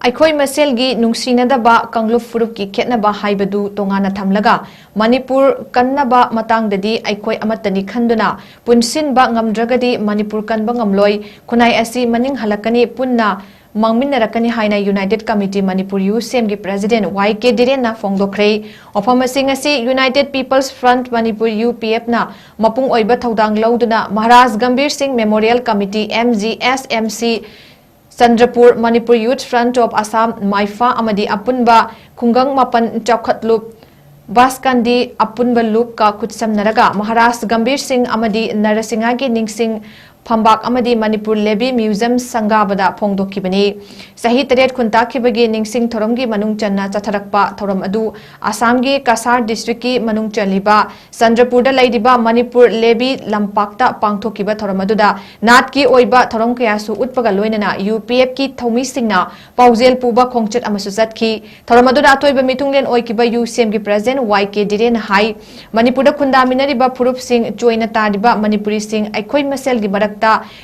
ꯑꯩꯈꯣꯏ ꯃꯁꯦꯜꯒꯤ ꯅꯨꯡꯁꯤꯅꯗꯕ ꯀꯥꯡꯂꯨꯞ ꯐꯨꯔꯨꯞꯀꯤ ꯈꯦꯠꯅꯕ ꯍꯥꯏꯕꯗꯨ ꯇꯣꯉꯥꯟꯅ ꯊꯝꯂꯒ, ꯃꯅꯤꯄꯨꯔ ꯀꯟꯅꯕ ꯃꯇꯥꯡꯗꯗꯤ ꯑꯩꯈꯣꯏ ꯑꯃꯠꯇꯅꯤ ꯈꯟꯗꯨꯅ ꯄꯨꯟꯁꯤꯟꯕ ꯉꯝꯗ꯭ꯔꯒꯗꯤ ꯃꯅꯤꯄꯨꯔ ꯀꯟꯕ ꯉꯝꯂꯣꯏ꯫ ꯈꯨꯟꯅꯥꯏ ꯑꯁꯤ ꯃꯅꯤꯡ ꯍꯜꯂꯛꯀꯅꯤ, ꯄꯨꯟꯅ ꯃꯥꯡꯃꯤꯟꯅꯔꯛꯀꯅꯤ ꯍꯥꯏꯅ United Committee Manipur ꯌꯨ ꯁꯤ ꯑꯦꯝꯒꯤ President ꯋꯥꯏ ꯀꯦ ꯙꯤꯔꯦꯟꯅ ꯐꯣꯡꯗꯣꯛꯈ꯭ꯔꯦ꯫ ꯋꯥꯐꯝ ꯑꯁꯤ ꯉꯁꯤ United People's Front Manipur, U P ꯑꯦꯐꯅ ꯃꯄꯨꯡ ꯑꯣꯏꯕ ꯊꯧꯗꯥꯡ ꯂꯧꯗꯨꯅ Maharaj Gambhir Singh Memorial Committee, M G S M C, Chandrapur, Manipur Youth Front of Assam, ꯃꯥꯏꯐꯥ ꯑꯃꯗꯤ ꯑꯄꯨꯟꯕ ꯈꯨꯡꯒꯪ ꯃꯥꯄꯟ ꯆꯥꯎꯈꯠꯂꯨꯞ ꯕꯥꯁꯀꯥꯟꯗꯤ ꯑꯄꯨꯟꯕ ꯂꯨꯞꯀ ꯈꯨꯠꯁꯝꯅꯔꯒ ꯃꯍꯥꯔꯥꯖ ꯒꯝꯚꯤꯔ ꯁꯤꯡ ꯑꯃꯗꯤ ꯅꯔꯁꯤꯡꯍꯒꯤ ꯅꯤꯡꯁꯤꯡ ꯐꯝꯕꯥꯛ ꯑꯃꯗꯤ ꯃꯅꯤꯄꯨꯔ ꯂꯦꯕꯤ ꯃ꯭ꯌꯨꯖꯤꯌꯝ ꯁꯪꯒꯥꯕꯗ ꯐꯣꯡꯗꯣꯛꯈꯤꯕꯅꯤ꯫ ꯆꯍꯤ ꯇꯔꯦꯠ ꯈꯨꯟꯇꯥꯛꯈꯤꯕꯒꯤ ꯅꯤꯡꯁꯤꯡ ꯊꯧꯔꯝꯒꯤ ꯃꯅꯨꯡ ꯆꯟꯅ ꯆꯠꯊꯔꯛꯄ ꯊꯧꯔꯝ ꯑꯗꯨ ꯑꯁꯥꯝꯒꯤ ꯀꯁꯥꯔ ꯗꯤꯁꯇ꯭ꯔꯤꯛꯀꯤ ꯃꯅꯨꯡ ꯆꯜꯂꯤꯕ ꯆꯟꯗ꯭ꯔꯄꯨꯔꯗ ꯂꯩꯔꯤꯕ ꯃꯅꯤꯄꯨꯔ ꯂꯦꯕꯤ ꯂꯝꯄꯥꯛꯇ ꯄꯥꯡꯊꯣꯛꯈꯤꯕ ꯊꯧꯔꯝ ꯑꯗꯨꯗ ꯅꯥꯠꯀꯤ ꯑꯣꯏꯕ ꯊꯧꯔꯝ ꯀꯌꯥꯁꯨ ꯎꯠꯄꯒ ꯂꯣꯏꯅꯅ ꯌꯨ ꯄꯤ ꯑꯦꯐꯀꯤ ꯊꯧꯃꯤꯁꯤꯡꯅ ꯄꯥꯎꯖꯦꯜ ꯄꯨꯕ ꯈꯣꯡꯆꯠ ꯑꯃꯁꯨ ꯆꯠꯈꯤ꯫ ꯊꯧꯔꯝ ꯑꯗꯨꯗ ꯑꯇꯣꯏꯕ ꯃꯤꯊꯨꯡꯂꯦꯟ ꯑꯣꯏꯈꯤꯕ ꯌꯨ ꯁꯤ ꯑꯦꯝꯒꯤ President ꯋꯥꯏ ꯀꯦ ꯙꯤꯔꯦꯟꯅ ꯍꯥꯏ, ꯃꯅꯤꯄꯨꯔꯗ ꯈꯨꯟꯗꯥꯃꯤꯟꯅꯔꯤꯕ ꯐꯨꯔꯨꯞꯁꯤꯡ, ꯆꯣꯏꯅ ꯇꯥꯔꯤꯕ ꯃꯅꯤꯄꯨꯔꯤꯁꯤꯡ ꯑꯩꯈꯣꯏ ꯃꯁꯦꯜꯒꯤ ꯃꯔꯛꯇ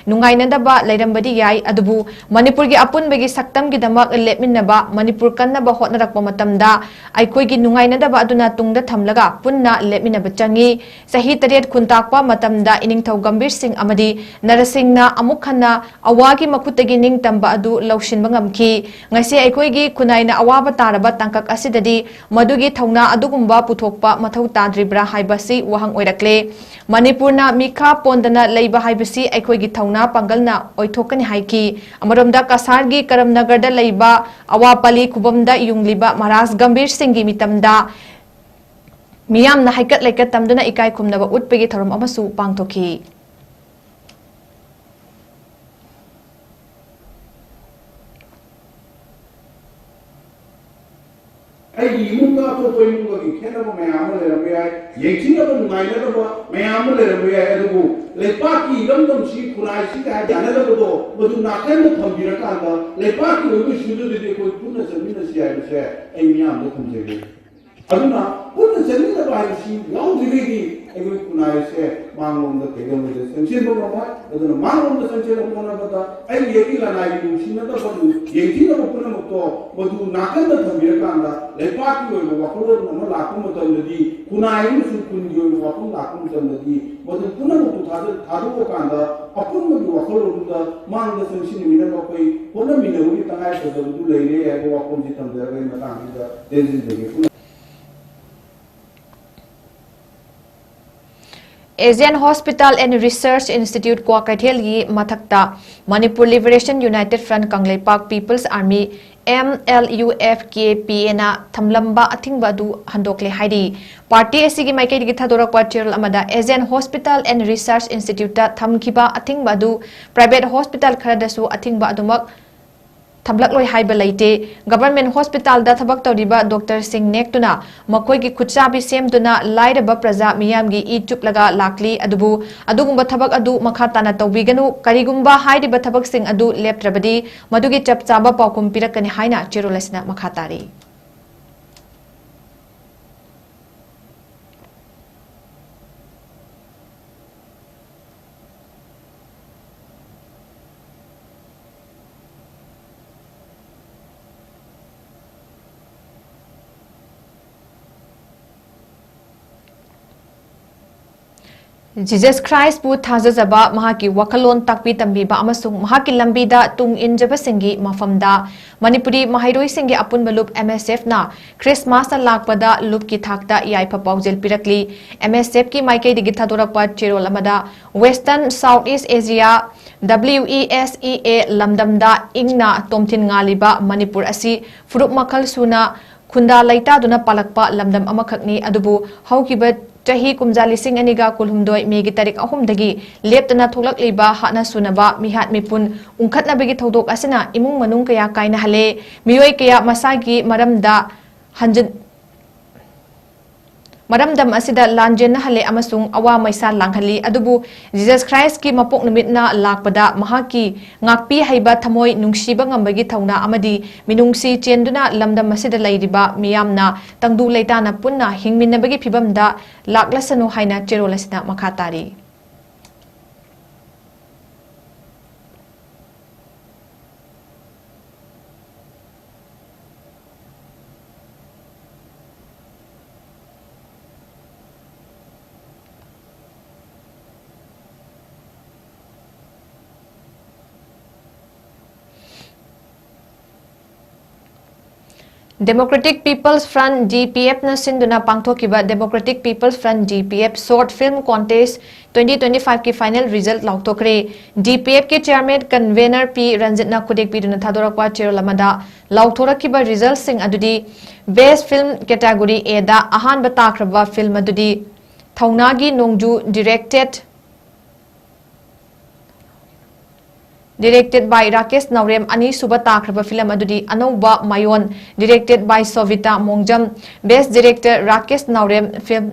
ꯅꯨꯡꯉꯥꯏꯅꯗꯕ ꯂꯩꯔꯝꯕꯗꯤ ꯌꯥꯏ, ꯑꯗꯨꯕꯨ ꯃꯅꯤꯄꯨꯔꯒꯤ ꯑꯄꯨꯟꯕꯒꯤ ꯁꯛꯇꯝꯒꯤꯗꯃꯛ ꯂꯦꯞꯃꯤꯟꯅꯕ, ꯃꯅꯤꯄꯨꯔ ꯀꯟꯅꯕ ꯍꯣꯠꯅꯔꯛꯄ ꯃꯇꯝꯗ ꯑꯩꯈꯣꯏꯒꯤ ꯅꯨꯡꯉꯥꯏꯅꯗꯕ ꯑꯗꯨꯅ ꯇꯨꯡꯗ ꯊꯝꯂꯒ ꯄꯨꯟꯅ ꯂꯦꯞꯃꯤꯟꯅꯕ ꯆꯪꯏ꯫ ꯆꯍꯤ ꯇꯔꯦꯠ ꯈꯨꯟꯇꯥꯛꯄ ꯃꯇꯝꯗ ꯏꯅꯤꯡꯊꯧ ꯒꯝꯚꯤꯔ ꯁꯤꯡ ꯑꯃꯗꯤ ꯅꯔꯁꯤꯡꯅ ꯑꯃꯨꯛ ꯍꯟꯅ ꯑꯋꯥꯒꯤ ꯃꯈꯨꯠꯇꯒꯤ ꯅꯤꯡꯇꯝꯕ ꯑꯗꯨ ꯂꯧꯁꯤꯟꯕ ꯉꯝꯈꯤ꯫ ꯉꯁꯤ ꯑꯩꯈꯣꯏꯒꯤ ꯈꯨꯟꯅꯥꯏꯅ ꯑꯋꯥꯕ ꯇꯥꯔꯕ ꯇꯥꯡꯀꯛ ꯑꯁꯤꯗꯗꯤ ꯃꯗꯨꯒꯤ ꯊꯧꯅꯥ ꯑꯗꯨꯒꯨꯝꯕ ꯄꯨꯊꯣꯛꯄ ꯃꯊꯧ ꯇꯥꯗ꯭ꯔꯤꯕ꯭ꯔꯥ ꯍꯥꯏꯕꯁꯤ ꯋꯥꯍꯪ ꯑꯣꯏꯔꯛꯂꯦ꯫ ꯃꯅꯤꯄꯨꯔꯅ ꯃꯤꯈꯥ ꯄꯣꯟꯗꯅ ꯂꯩꯕ ꯍꯥꯏꯕꯁꯤ ꯑꯩꯈꯣꯏꯒꯤ ꯊꯧꯅꯥ ꯄꯥꯡꯒꯜꯅ ꯑꯣꯏꯊꯣꯛꯀꯅꯤ ꯍꯥꯏꯈꯤ꯫ ꯑꯃꯔꯣꯝꯗ ꯀꯁꯥꯔꯒꯤ ꯀꯔꯝꯅꯒꯔꯗ ꯂꯩꯕ ꯑꯋꯥꯄꯂꯤ ꯈꯨꯕꯝꯗ ꯌꯨꯡꯂꯤꯕ ꯃꯍꯥꯔꯥꯖ ꯒꯝꯚꯤꯔ ꯁꯤꯡꯒꯤ ꯃꯤꯇꯝꯗ ꯃꯤꯌꯥꯝꯅ ꯍꯩꯀꯠ ꯂꯩꯀꯠ ꯇꯝꯗꯨꯅ ꯏꯀꯥꯏ ꯈꯨꯝꯅꯕ ꯎꯠꯄꯒꯤ ꯊꯧꯔꯝ ꯑꯃꯁꯨ ꯄꯥꯡꯊꯣꯛꯈꯤ꯫ ꯑꯩꯒꯤ ꯏꯃꯨꯡꯒ ꯑꯇꯣꯞꯄ ꯏꯃꯨꯡꯒꯒꯤ ꯈꯦꯠꯅꯕ ꯃꯌꯥꯝ ꯑꯃ ꯂꯩꯔꯝꯕ ꯌꯥꯏ, ꯌꯦꯡꯊꯤꯅꯕ ꯅꯨꯡꯉꯥꯏꯅꯗꯕ ꯃꯌꯥꯝ ꯑꯃ ꯂꯩꯔꯝꯕ ꯌꯥꯏ, ꯑꯗꯨꯕꯨ ꯂꯩꯄꯥꯛꯀꯤ ꯏꯔꯝꯗꯝꯁꯤ, ꯈꯨꯟꯅꯥꯏꯁꯤꯒ ꯍꯥꯏꯕ ꯌꯥꯅꯗꯕꯗꯣ ꯃꯗꯨ ꯅꯥꯀꯟꯗ ꯊꯝꯕꯤꯔꯀꯥꯟꯗ ꯂꯩꯄꯥꯛꯀꯤ ꯑꯣꯏꯕ ꯏꯁꯨꯗꯨꯗꯗꯤ ꯑꯩꯈꯣꯏ ꯄꯨꯟꯅ ꯆꯠꯃꯤꯟꯅꯁꯤ ꯍꯥꯏꯕꯁꯦ ꯑꯩ ꯃꯤꯌꯥꯝꯗ ꯊꯝꯖꯒꯦ꯫ ꯑꯗꯨꯅ ꯄꯨꯟꯅ ꯆꯠꯃꯤꯟꯅꯕ ꯍꯥꯏꯕꯁꯤ ꯌꯥꯎꯗ꯭ꯔꯤꯉꯩꯗꯤ ꯑꯩꯈꯣꯏ ꯈꯨꯟꯅꯥꯏꯁꯦ ꯃꯥꯡꯂꯣꯝꯗ ꯀꯩꯗꯧꯅꯨꯡꯗ ꯆꯪꯁꯤꯟꯕ ꯉꯝꯃꯣꯏ꯫ ꯑꯗꯨꯅ ꯃꯥꯡꯂꯣꯝꯗ ꯆꯪꯁꯤꯜꯂꯛꯅꯕ ꯍꯣꯠꯅꯕꯗ ꯑꯩꯒꯤ ꯑꯩꯒꯤ ꯂꯅꯥꯏꯒꯤ ꯅꯨꯡꯁꯤꯅꯗꯕ, ꯌꯦꯡꯊꯤꯅꯕ ꯄꯨꯝꯅꯃꯛꯇꯣ ꯃꯗꯨ ꯅꯥꯀꯟꯗ ꯊꯝꯕꯤꯔꯀꯥꯟꯗ ꯂꯩꯄꯥꯛꯀꯤ ꯑꯣꯏꯕ ꯋꯥꯈꯜꯂꯣꯟ ꯑꯃ ꯂꯥꯛꯄ ꯃꯇꯝꯗꯗꯤ, ꯈꯨꯟꯅꯥꯏ ꯑꯃꯁꯨꯡ ꯈꯨꯟꯒꯤ ꯑꯣꯏꯕ ꯋꯥꯐꯝ ꯂꯥꯛꯄ ꯃꯇꯝꯗꯗꯤ ꯃꯗꯨ ꯄꯨꯝꯅꯃꯛꯇꯨ ꯊꯥꯗ-, ꯊꯥꯗꯣꯛꯑꯀꯥꯟꯗ ꯑꯄꯨꯟꯕꯒꯤ ꯋꯥꯈꯜꯂꯣꯟꯗꯨꯗ ꯃꯥꯡꯗ ꯆꯪꯁꯤꯟꯃꯤꯟꯅꯕ ꯑꯩꯈꯣꯏ ꯍꯣꯠꯅꯃꯤꯟꯅꯕꯒꯤ ꯇꯉꯥꯏꯐꯗꯕꯗꯨ ꯂꯩꯔꯦ ꯍꯥꯏꯕ ꯋꯥꯐꯝꯁꯤ ꯊꯝꯖꯔꯒ ꯑꯩ ꯃꯇꯥꯡꯁꯤꯗ ꯇꯦꯟꯁꯤꯟꯖꯒꯦ꯫ Asian Hospital and Research Institute ꯀ꯭ꯋꯥꯀꯩꯊꯦꯜꯒꯤ ꯃꯊꯛꯇ Manipur Liberation United Front Kangleipak People's Army, M L U F K P A ꯅ ꯊꯝꯂꯝꯕ ꯑꯊꯤꯡꯕ ꯑꯗꯨ ꯍꯟꯗꯣꯛꯂꯦ ꯍꯥꯏꯔꯤ꯫ ꯄꯥꯔꯇꯤ ꯑꯁꯤꯒꯤ ꯃꯥꯏꯀꯩꯗꯒꯤ ꯊꯥꯗꯣꯔꯛꯄ ꯆꯦꯔꯣꯜ ꯑꯃꯗ Asian Hospital and Research Institute ꯇ ꯊꯝꯈꯤꯕ ꯑꯊꯤꯡꯕ ꯑꯗꯨ private hospital ꯈꯔꯗꯁꯨ ꯑꯊꯤꯡꯕ ꯑꯗꯨꯃꯛ ꯊꯝꯂꯛꯂꯣꯏ ꯍꯥꯏꯕ ꯂꯩꯇꯦ꯫ Government hospital ꯗ ꯊꯕꯛ ꯇꯧꯔꯤꯕ doctor ꯁꯤꯡ ꯅꯦꯛꯇꯨꯅ ꯃꯈꯣꯏꯒꯤ ꯈꯨꯠꯆꯥꯕꯤ ꯁꯦꯝꯗꯨꯅ ꯂꯥꯏꯔꯕ ꯄ꯭ꯔꯖꯥ ꯃꯤꯌꯥꯝꯒꯤ ꯏ ꯆꯨꯞꯂꯒ ꯂꯥꯛꯂꯤ꯫ ꯑꯗꯨꯕꯨ ꯑꯗꯨꯒꯨꯝꯕ ꯊꯕꯛ ꯑꯗꯨ ꯃꯈꯥ ꯇꯥꯅ ꯇꯧꯕꯤꯒꯅꯨ꯫ ꯀꯔꯤꯒꯨꯝꯕ ꯍꯥꯏꯔꯤꯕ ꯊꯕꯛꯁꯤꯡ ꯑꯗꯨ ꯂꯦꯞꯇ꯭ꯔꯕꯗꯤ ꯃꯗꯨꯒꯤ ꯆꯞ ꯆꯥꯕ ꯄꯥꯎꯈꯨꯝ ꯄꯤꯔꯛꯀꯅꯤ ꯍꯥꯏꯅ ꯆꯦꯔꯣꯜ ꯑꯁꯤꯅ ꯃꯈꯥ ꯇꯥꯔꯤ꯫ Jesus Christ ꯄꯨ ꯊꯥꯖꯖꯕ, ꯃꯍꯥꯛꯀꯤ ꯋꯥꯈꯜꯂꯣꯟ ꯇꯥꯛꯄꯤ ꯇꯝꯕꯤꯕ ꯑꯃꯁꯨꯡ ꯃꯍꯥꯛꯀꯤ ꯂꯝꯕꯤꯗ ꯇꯨꯡ ꯏꯟꯖꯕꯁꯤꯡꯒꯤ ꯃꯐꯝꯗ ꯃꯅꯤꯄꯨꯔꯤ ꯃꯍꯩꯔꯣꯏꯁꯤꯡꯒꯤ ꯑꯄꯨꯟꯕ ꯂꯨꯞ M S F ꯅ Christmas ꯂꯥꯛꯄꯗ ꯂꯨꯞꯀꯤ ꯊꯥꯛꯇ ꯌꯥꯏꯐ ꯄꯥꯎꯖꯦꯜ ꯄꯤꯔꯛꯂꯤ꯫ M S F ꯀꯤ ꯃꯥꯏꯀꯩꯗꯒꯤ ꯊꯥꯗꯣꯔꯛꯄ ꯆꯦꯔꯣꯜ ꯑꯃꯗ Western South East Asia, W E S E A, ꯂꯝꯗꯝꯗ ꯏꯪꯅ ꯇꯣꯝꯊꯤꯟ ꯉꯥꯜꯂꯤꯕ ꯃꯅꯤꯄꯨꯔ ꯑꯁꯤ ꯐꯨꯔꯨꯞ ꯃꯈꯜ ꯁꯨꯅ ꯈꯨꯟꯗꯥ ꯂꯩꯇꯥꯗꯨꯅ ꯄꯥꯜꯂꯛꯄ ꯂꯝꯗꯝ ꯑꯃꯈꯛꯅꯤ꯫ ꯑꯗꯨꯕꯨ ꯍꯧꯈꯤꯕ ꯆꯍꯤ ꯀꯨꯝꯖꯥ ꯂꯤꯁꯤꯡ ꯑꯅꯤꯒ ꯀꯨꯟꯍꯨꯝꯗꯣꯏ ꯃꯦꯒꯤ ꯇꯥꯔꯤꯛ ꯑꯍꯨꯝꯗꯒꯤ ꯂꯦꯞꯇꯅ ꯊꯣꯛꯂꯛꯂꯤꯕ ꯍꯥꯠꯅ ꯁꯨꯅꯕ ꯃꯤꯍꯥꯠ ꯃꯤꯄꯨꯟ ꯎꯪꯈꯠꯅꯕꯒꯤ ꯊꯧꯗꯣꯛ ꯑꯁꯤꯅ ꯏꯃꯨꯡ ꯃꯅꯨꯡ ꯀꯌꯥ ꯀꯥꯏꯅꯍꯜꯂꯦ꯫ ꯃꯤꯑꯣꯏ ꯀꯌꯥ ꯃꯁꯥꯒꯤ ꯃꯔꯝꯗ ꯍꯟꯖꯤꯟ-, ꯃꯔꯝꯗꯝ ꯑꯁꯤꯗ ꯂꯥꯟꯖꯦꯟꯅꯍꯜꯂꯦ ꯑꯃꯁꯨꯡ ꯑꯋꯥ ꯃꯩꯁꯥ ꯂꯥꯡꯍꯜꯂꯤ꯫ ꯑꯗꯨꯕꯨ Jesus Christ ꯀꯤ ꯃꯄꯣꯛ ꯅꯨꯃꯤꯠꯅ ꯂꯥꯛꯄꯗ ꯃꯍꯥꯛꯀꯤ ꯉꯥꯛꯄꯤ ꯍꯩꯕ ꯊꯃꯣꯏ ꯅꯨꯡꯁꯤꯕ ꯉꯝꯕꯒꯤ ꯊꯧꯅꯥ ꯑꯃꯗꯤ ꯃꯤꯅꯨꯡꯁꯤ ꯆꯦꯟꯗꯨꯅ ꯂꯝꯗꯝ ꯑꯁꯤꯗ ꯂꯩꯔꯤꯕ ꯃꯤꯌꯥꯝꯅ ꯇꯪꯗꯨ ꯂꯩꯇꯥꯅ ꯄꯨꯟꯅ ꯍꯤꯡꯃꯤꯟꯅꯕꯒꯤ ꯐꯤꯕꯝꯗ ꯂꯥꯛꯂꯁꯅꯨ ꯍꯥꯏꯅ ꯆꯦꯔꯣꯜ ꯑꯁꯤꯅ ꯃꯈꯥ ꯇꯥꯔꯤ꯫ Democratic People's Front, D P F ꯅ ꯁꯤꯟꯗꯨꯅ ꯄꯥꯡꯊꯣꯛꯈꯤꯕ Democratic People's Front, D P F Short Film Contest twenty twenty-five ꯀꯤ final result ꯂꯥꯎꯊꯣꯛꯈ꯭ꯔꯦ꯫ D P F ꯀꯤ chairman convener P ꯔꯟꯖꯤꯠꯅ ꯈꯨꯗꯦꯛ ꯄꯤꯗꯨꯅ ꯊꯥꯗꯣꯔꯛꯄ ꯆꯦꯔꯣꯜ ꯑꯃꯗ ꯂꯥꯎꯊꯣꯔꯛꯈꯤꯕ resultꯁꯤꯡ ꯑꯗꯨꯗꯤ: Best Film category A ꯗ ꯑꯍꯥꯟꯕ ꯇꯥꯈ꯭ꯔꯕ film ꯑꯗꯨꯗꯤ ꯊꯧꯅꯥꯒꯤ ꯅꯣꯡꯖꯨ, directed directed by ꯔꯥꯀꯦꯁ ꯅꯥꯎꯔꯦꯝ꯫ ꯑꯅꯤꯁꯨꯕ ꯇꯥꯈ꯭ꯔꯕ film ꯑꯗꯨꯗꯤ ꯑꯅꯧꯕ ꯃꯌꯣꯟ, directed by ꯁꯣꯚꯤꯇꯥ ꯃꯣꯡꯖꯝ꯫ Best Director Rakesh Naorem film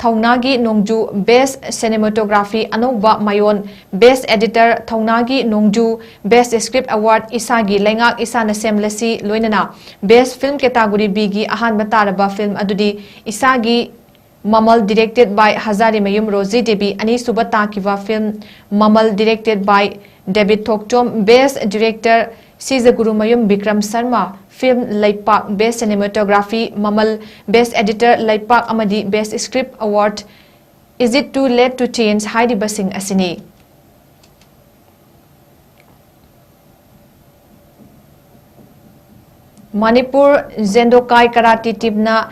ꯊꯧꯅꯥꯒꯤ ꯅꯣꯡꯖꯨ꯫ Best Cinematography ꯑꯅꯧꯕ ꯃꯌꯣꯟ꯫ Best Editor ꯊꯧꯅꯥꯒꯤ ꯅꯣꯡꯖꯨ꯫ Best Script Award ꯏꯁꯥꯒꯤ ꯂꯩꯉꯥꯛ ꯏꯁꯥꯅ ꯁꯦꯝꯂꯁꯤ ꯂꯣꯏꯅꯅ꯫ Best Film category B ꯒꯤ ꯑꯍꯥꯟꯕ ꯇꯥꯔꯕ film ꯑꯗꯨꯗꯤ ꯏꯁꯥꯒꯤ ꯃꯃꯜ, directed by ꯍꯖꯥꯔꯤꯃꯌꯨꯝ ꯔꯣꯖꯤ ꯗꯦꯕꯤ꯫ ꯑꯅꯤꯁꯨꯕ ꯇꯥꯈꯤꯕ film ꯃꯃꯜ, directed by ꯗꯦꯕꯤꯠ ꯊꯣꯛꯆꯣꯝ꯫ Best Director ꯁꯤꯖꯒꯨꯔꯨꯃꯌꯨꯝ ꯕꯤꯀ꯭ꯔꯝ ꯁꯔꯃ꯫ Film ꯂꯩꯄꯥꯛ꯫ Best Cinematography ꯃꯃꯜ, Best Editor ꯂꯩꯄꯥꯛ ꯑꯃꯗꯤ Best Script Award Is It Too Late to Change ꯍꯥꯏꯔꯤꯕꯁꯤꯡ ꯑꯁꯤꯅꯤ꯫ Manipur ꯖꯦꯟꯗꯣꯀꯥꯏ ꯀꯔꯥꯇꯤ teamꯅ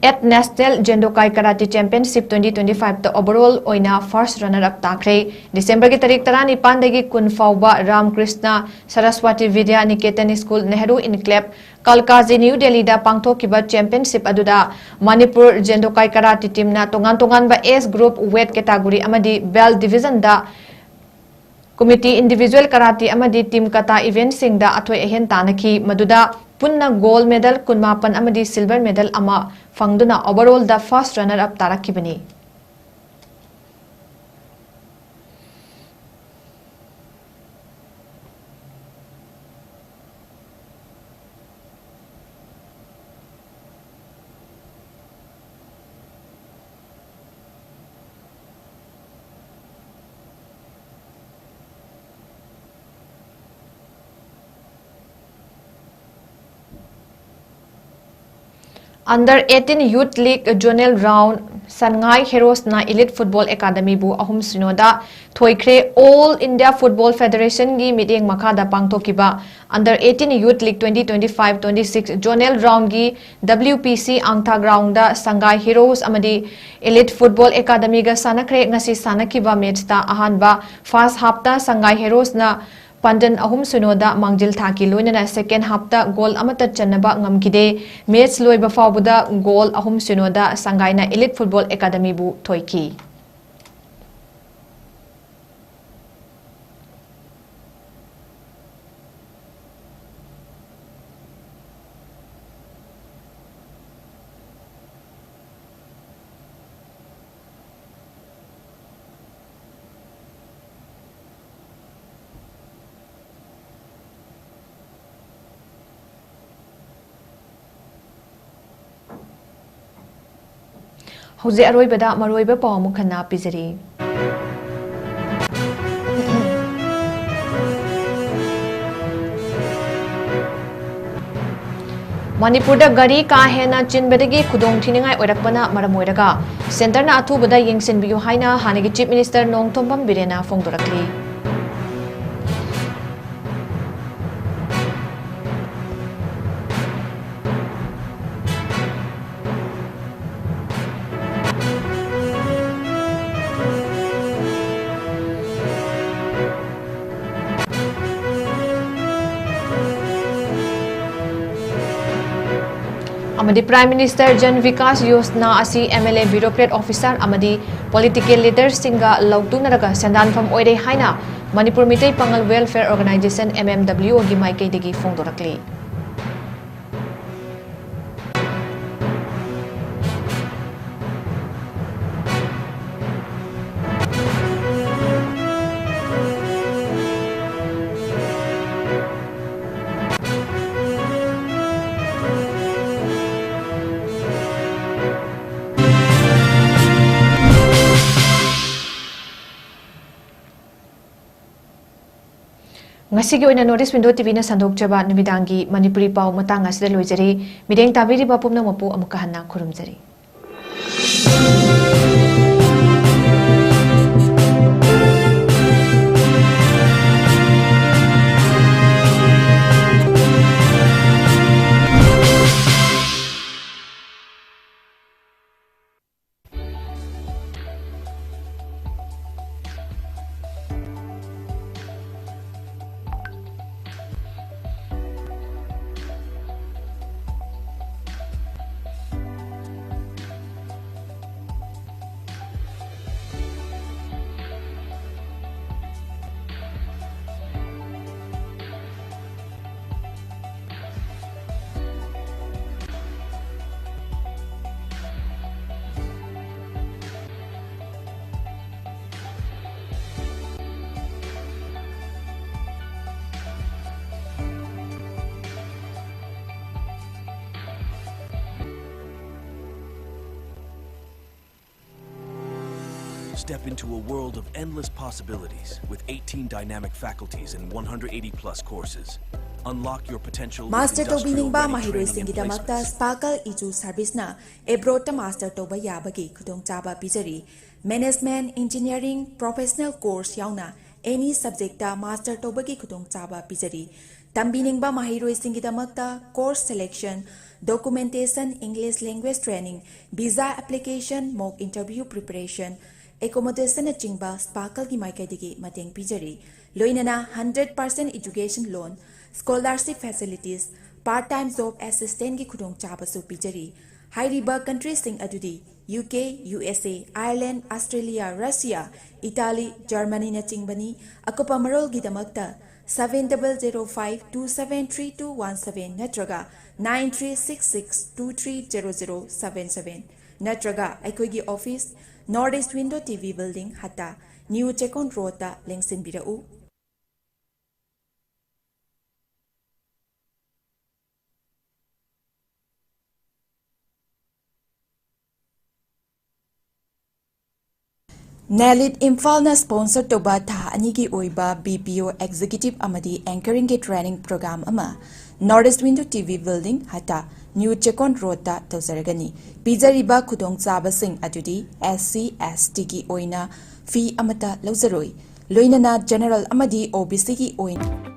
eighth National Jendokkai Karate Championship twenty twenty-five ꯇ overall ꯑꯣꯏꯅ first runner up ꯇꯥꯈ꯭ꯔꯦ꯫ ꯗꯤꯁꯦꯝꯕꯔꯒꯤ ꯇꯥꯔꯤꯛ ꯇꯔꯥꯅꯤꯄꯥꯟꯗꯒꯤ ꯀꯨꯟ ꯐꯥꯎꯕ ꯔꯥꯝꯀ꯭ꯔꯤꯁꯅ ꯁꯔꯁꯋꯇꯤ ꯕꯤꯗ꯭ꯌꯥ ꯅꯤꯀꯦꯇꯟ ꯁ꯭ꯀꯨꯜ, ꯅꯦꯍꯔꯨ ꯏꯟꯀ꯭ꯂꯦꯕ, ꯀꯜꯀꯥꯖꯤ, ꯅ꯭ꯌꯨ ꯗꯦꯜꯂꯤꯗ ꯄꯥꯡꯊꯣꯛꯈꯤꯕ championship ꯑꯗꯨꯗ ꯃꯅꯤꯄꯨꯔ ꯖꯦꯟꯗꯣꯀꯥꯏ ꯀꯔꯥꯇꯤ teamꯅ ꯇꯣꯉꯥꯟ ꯇꯣꯉꯥꯟꯕ age group, weight category ꯑꯃꯗꯤ belt divisionꯗ committee, individual karate ꯑꯃꯗꯤ team kata eventꯁꯤꯡꯗ ꯑꯊꯣꯏ ꯑꯍꯦꯟ ꯇꯥꯟꯅꯈꯤ꯫ ꯃꯗꯨꯗ ꯄꯨꯟꯅ gold medal ꯀꯨꯟꯃꯥꯄꯟ ꯑꯃꯗꯤ silver medal ꯑꯃ ꯐꯪꯗꯨꯅ overallꯗ first runner up ꯇꯥꯔꯛꯈꯤꯕꯅꯤ꯫ Under eighteen Youth League Zonal Round, Sangai Heroesꯅ Elite Football Academyꯕꯨ ꯑꯍꯨꯝ ꯁꯤꯅꯣꯗ ꯊꯣꯏꯈ꯭ꯔꯦ꯫ All India Football Federationꯒꯤ ꯃꯤꯠꯌꯦꯡ ꯃꯈꯥꯗ ꯄꯥꯡꯊꯣꯛꯈꯤꯕ Under eighteen Youth League twenty twenty-five twenty-six Zonal Roundꯒꯤ W P C ꯑꯥꯡꯊꯥ groundꯗ Sangai Heroes ꯑꯃꯗꯤ Elite Football Academyꯒ ꯁꯥꯟꯅꯈ꯭ꯔꯦ꯫ ꯉꯁꯤ ꯁꯥꯟꯅꯈꯤꯕ matchꯇ ꯑꯍꯥꯟꯕ first halfꯇ Sangai Heroesꯅ ꯄꯥꯟꯖꯟ ꯑꯍꯨꯝ ꯁꯤꯅꯣꯗ ꯃꯥꯡꯖꯤꯜ ꯊꯥꯈꯤ꯫ ꯂꯣꯏꯅꯅ second halfꯇ goal ꯑꯃꯠꯇ ꯆꯟꯅꯕ ꯉꯝꯈꯤꯗꯦ꯫ Match ꯂꯣꯏꯕ ꯐꯥꯎꯕꯗ goal ꯑꯍꯨꯝ ꯁꯤꯅꯣꯗ ꯁꯪꯒꯥꯏꯅ Elite Football Academyꯕꯨ ꯊꯣꯏꯈꯤ꯫ ꯍꯧꯖꯤꯛ ꯑꯔꯣꯏꯕꯗ ꯃꯔꯨꯑꯣꯏꯕ ꯄꯥꯎ ꯑꯃꯨꯛ ꯍꯟꯅ ꯄꯤꯖꯔꯤ꯫ ꯃꯅꯤꯄꯨꯔꯗ ꯒꯥꯔꯤ ꯀꯥ ꯍꯦꯟꯅ ꯆꯤꯟꯕꯗꯒꯤ ꯈꯨꯗꯣꯡ ꯊꯤꯅꯤꯡꯉꯥꯏ ꯑꯣꯏꯔꯛꯄꯅ ꯃꯔꯝ ꯑꯣꯏꯔꯒ centreꯅ ꯑꯊꯨꯕꯗ ꯌꯦꯡꯁꯤꯟꯕꯤꯌꯨ ꯍꯥꯏꯅ ꯍꯥꯟꯅꯒꯤ Chief Minister ꯅꯣꯡꯊꯣꯝꯕꯝ ꯕꯤꯔꯦꯟꯅ ꯐꯣꯡꯗꯣꯔꯛꯂꯤ꯫ ꯑꯃꯗꯤ Prime Minister Jan Vikas Yojana ꯑꯁꯤ M L A, bureaucrat officer ꯑꯃꯗꯤ political leaderꯁꯤꯡꯒ ꯂꯧꯇꯨꯅꯔꯒ ꯁꯦꯟꯗꯥꯟꯐꯝ ꯑꯣꯏꯔꯦ ꯍꯥꯏꯅ ꯃꯅꯤꯄꯨꯔ ꯃꯤꯇꯩ ꯄꯥꯉꯜ Welfare Organisation, M M W Oꯒꯤ ꯃꯥꯏꯀꯩꯗꯒꯤ ꯐꯣꯡꯗꯣꯔꯛꯂꯤ꯫ ꯉꯁꯤꯒꯤ ꯑꯣꯏꯅ North East Window ꯇꯤꯚꯤꯅ ꯁꯟꯗꯣꯛꯆꯕ ꯅꯨꯃꯤꯗꯥꯡꯒꯤ ꯃꯅꯤꯄꯨꯔꯤ ꯄꯥꯎ ꯃꯇꯥꯡ ꯑꯁꯤꯗ ꯂꯣꯏꯖꯔꯦ꯫ ꯃꯤꯠꯌꯦꯡ ꯇꯥꯕꯤꯔꯤꯕ ꯄꯨꯝꯅꯃꯛꯄꯨ ꯑꯃꯨꯛꯀ ꯍꯟꯅ ꯈꯨꯔꯨꯝꯖꯔꯤ꯫ Step into a world of endless possibilities with eighteen dynamic faculties and one hundred eighty plus courses. Unlock your potential with Master industrial-ready training and placements. ꯇꯧꯕꯤꯅꯤꯡꯕ ꯃꯍꯩꯔꯣꯏꯁꯤꯡꯒꯤꯗꯃꯛꯇ Sparkle ꯏꯖꯨ ꯁꯔꯚꯤꯁꯅ ꯑꯦꯕ꯭ꯔꯣꯗꯇ ꯃꯥꯁꯇꯔ ꯇꯧꯕ ꯌꯥꯕꯒꯤ ꯈꯨꯗꯣꯡꯆꯥꯕ ꯄꯤꯖꯔꯤ꯫ ꯃꯦꯅꯦꯖꯃꯦꯟꯠ, ꯏꯟꯖꯤꯅꯤꯌꯥꯔꯤꯡ, ꯄ꯭ꯔꯣꯐꯦꯁꯅꯦꯜ ꯀꯣꯔꯁ ꯌꯥꯎꯅ any subject master ꯇꯧꯕꯒꯤ ꯈꯨꯗꯣꯡꯆꯥꯕ ꯄꯤꯖꯔꯤ꯫ ꯇꯝꯕꯤꯅꯤꯡꯕ ꯃꯍꯩꯔꯣꯏꯁꯤꯡꯒꯤꯗꯃꯛꯇ course selection, documentation, English language training, visa application, mock interview preparation, ꯑꯦꯀꯣꯃꯣꯗꯦꯁꯟꯅꯆꯤꯡꯕ ꯁ꯭ꯄꯥꯔꯀꯜꯒꯤ ꯃꯥꯏꯀꯩꯗꯒꯤ ꯃꯇꯦꯡ ꯄꯤꯖꯔꯤ꯫ ꯂꯣꯏꯅꯅ hundred percent education loan, scholarship facilities, part time job ꯑꯦꯁꯤꯁꯇꯦꯟꯠꯀꯤ ꯈꯨꯗꯣꯡꯆꯥꯕꯁꯨ ꯄꯤꯖꯔꯤ꯫ ꯍꯥꯏꯔꯤꯕ ꯀꯟꯇ꯭ꯔꯤꯁꯤꯡ ꯑꯗꯨꯗꯤ U K, U S A, Ireland, Australia, Russia, Italy, ꯖꯔꯃꯅꯤꯅꯆꯤꯡꯕꯅꯤ꯫ ꯑꯀꯨꯞꯄ ꯃꯔꯣꯜꯒꯤꯗꯃꯛꯇ seven double zero five two seven three two one seven ꯅꯠꯇ꯭ꯔꯒ nine three six six two three zero zero seven seven ꯅꯠꯇ꯭ꯔꯒ ꯑꯩꯈꯣꯏꯒꯤ office, North East Window T V building, Hatta, new Checkon ꯔꯣꯗꯇ ꯂꯦꯡꯁꯤꯟꯕꯤꯔꯛꯎ꯫ NIELIT ꯏꯝꯐꯥꯜꯅ sponsor ꯇꯧꯕ ꯊꯥ ꯑꯅꯤꯒꯤ ꯑꯣꯏꯕ ꯕꯤ ꯄꯤ ꯑꯣ ꯑꯦꯛꯖꯤꯀ꯭ꯌꯨꯇꯤꯚ ꯑꯃꯗꯤ ꯑꯦꯡꯀꯔꯤꯡꯒꯤ ꯇ꯭ꯔꯦꯅꯤꯡ ꯄ꯭ꯔꯣꯒ꯭ꯔꯥꯝ ꯑꯃ north east window T V building, Hatta, new Checkon ꯔꯣꯗꯇ ꯇꯧꯖꯔꯒꯅꯤ꯫ ꯄꯤꯖꯔꯤꯕ ꯈꯨꯗꯣꯡꯆꯥꯕꯁꯤꯡ ꯑꯗꯨꯗꯤ ꯑꯦꯁ ꯁꯤ, ꯑꯦꯁ ꯇꯤꯒꯤ ꯑꯣꯏꯅ ꯐꯤ ꯑꯃꯠꯇ ꯂꯧꯖꯔꯣꯏ, ꯂꯣꯏꯅꯅ ꯖꯦꯅꯔꯦꯜ ꯑꯃꯗꯤ ꯑꯣ ꯕꯤ ꯁꯤꯒꯤ ꯑꯣꯏꯅ